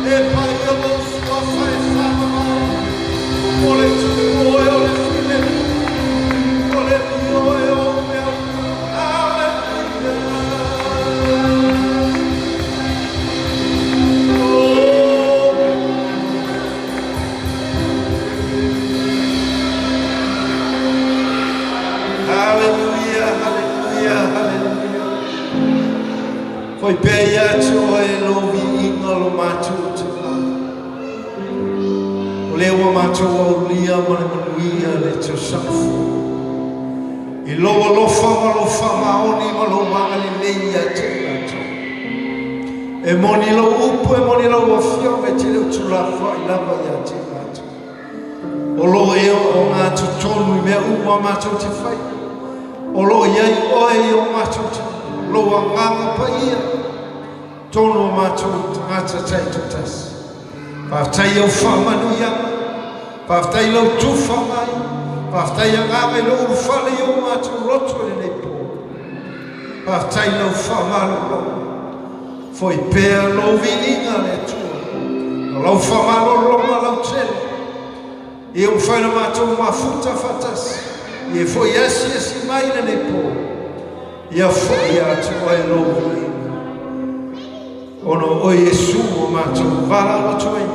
E pai o lou suafa e whamamao. O le tupu oe o le filemu. O le mio e o mea. Hallelujah. Oh. Hallelujah, hallelujah, hallelujah. Foi pē ia te oe lo viiga lo mātou te la. O lea ua mātou aulia ma le manuia le te safo. I lou alofa ma lou faamaoni ma lou agalelei ia te mātou. E moni lou upu, e moni lou afioga e te leo tulafoai lava ia te mātou. O lo e o ngā tutonu i mea uma mātou te whai. O lo iai oe i o mātou te lou anganga pa ia. Tonu o mātou tangata tai totasi. Whaftai au whamanu ianga. Whaftai lau tuwha mai. Whaftai anganga i lo urufale i o mātou roto le nei pō. Whaftai lau whamalo lo. Foi pēa lau viiga le Atua. O lau whamalo longa lau tele. I o whaina mātou mafuta whatasi. I e foi asi asi mai le nei pō. Ia foi atu oe lou viiga. Ona o Iesu o mātou vala o atu ai.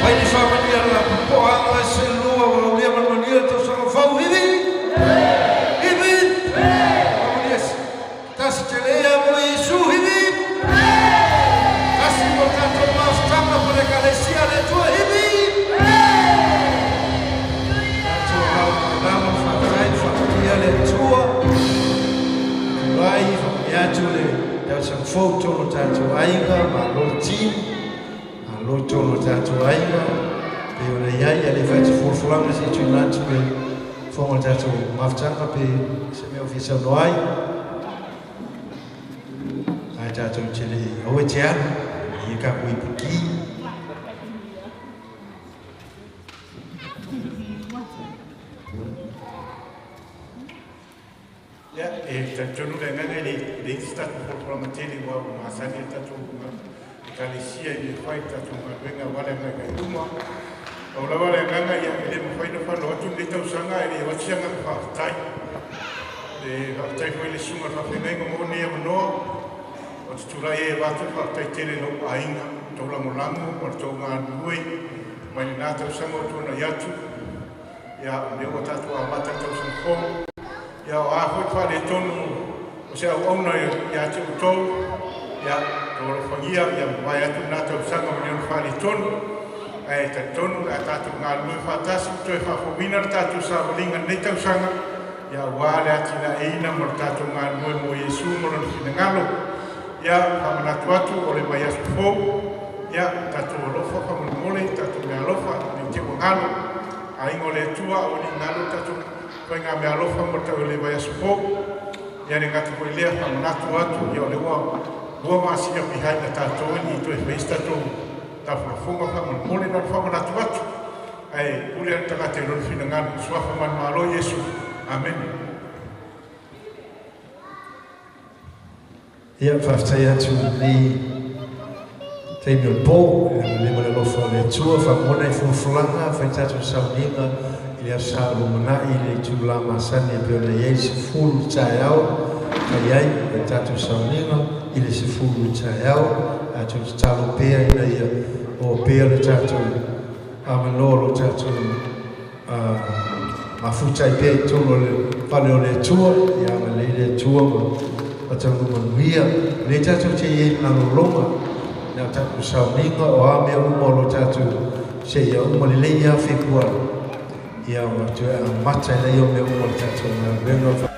Mai ni whamania la popoanga se lua wa ulia manuia tausaga fau hivi. Hivi. Whamania tasi te lea mo Iesu hivi. Tasi mo tātou mafutanga po le kalesia le Atua hivi. Tātou lama whaatai whaatia le Atua. Rai whamania atu le tausaga fou tono tātou aiga ma lo team. Lo tono tātou aiga. Pe ona iai a le whai te fulafulanga se tuina atu pe whonga tātou mafutanga pe se mea o whisa no ai. Ai tātou te le oe te alu, i e kako i puki. Ia, e talitonu le agaga i le isi tatou folafolaga tele ua masani e tatou ekalesia i le fai tatou galuega aua le agaga i luma. O lava le agaga ia e le mafai ona fano atu lenei tausaga e le o atu se agaga faafetai. Le faafetai foi le susuga o le faafeagaiga mo nei avanoa. O te tulai ai e avatu le faafetai tele i lou aiga, tou lagolago ma le tou galulue mai lenā tausaga o tuanai atu. Ia, o lea ua tatou amata i le tausaga fou. Ia, o a foi le faaletonu o se auauna ia te outou. Ia, tou alofagia ia mavae atu lenā tausaga ma le ona faaletonu. Ae talitonu le a tatou galulue faatasi toe faafouina le tatou savaliga lenei tausaga. Ia, aua le atinaeina ma le tatou galulue mo Iesu ma lona finagalo. Ia, faamanatu atu o le vaiaso fou. Ia, tatou alofa faamolemole, tatou meaalofa, nei te ua galo. Aiga o le Atua, aua ne i galo tatou faiga meaalofa mo le tau o le vaiaso fou. Ia le gata foi lea faamanatu atu, ia o le ua 2 masina behind na tatou e ni toe fai se tatou tafulafoga faamolemole na o le faamanatu atu. Ae pule a le tagata i lona finagalo, suafa manumalo Iesu. Amen. Ia, faafetai atu i lenei taimi o le pō, e le ma le alofa o le Atua, faamona i fulafulaga, fai tatou sauniga i le aso sa o lumanai i le itula masani e pei ona i ai 10 taeao. Fai ai o le tatou sauniga i le 10 i le taeao, tatou tatalo pea ina ia o pea le tatou avanoa o lo tatou mafuta ai pea i totonu o le fale o le Atua, ia agalelei le Atua ma taunuu manuia. O lea tatou te i ai i malologa, na o tatou sauniga o a mea uma o lo tatou seia uma lelei ia Fepuari, ia ona toe amata ai lea o mea uma o le tatou galuega. Tua.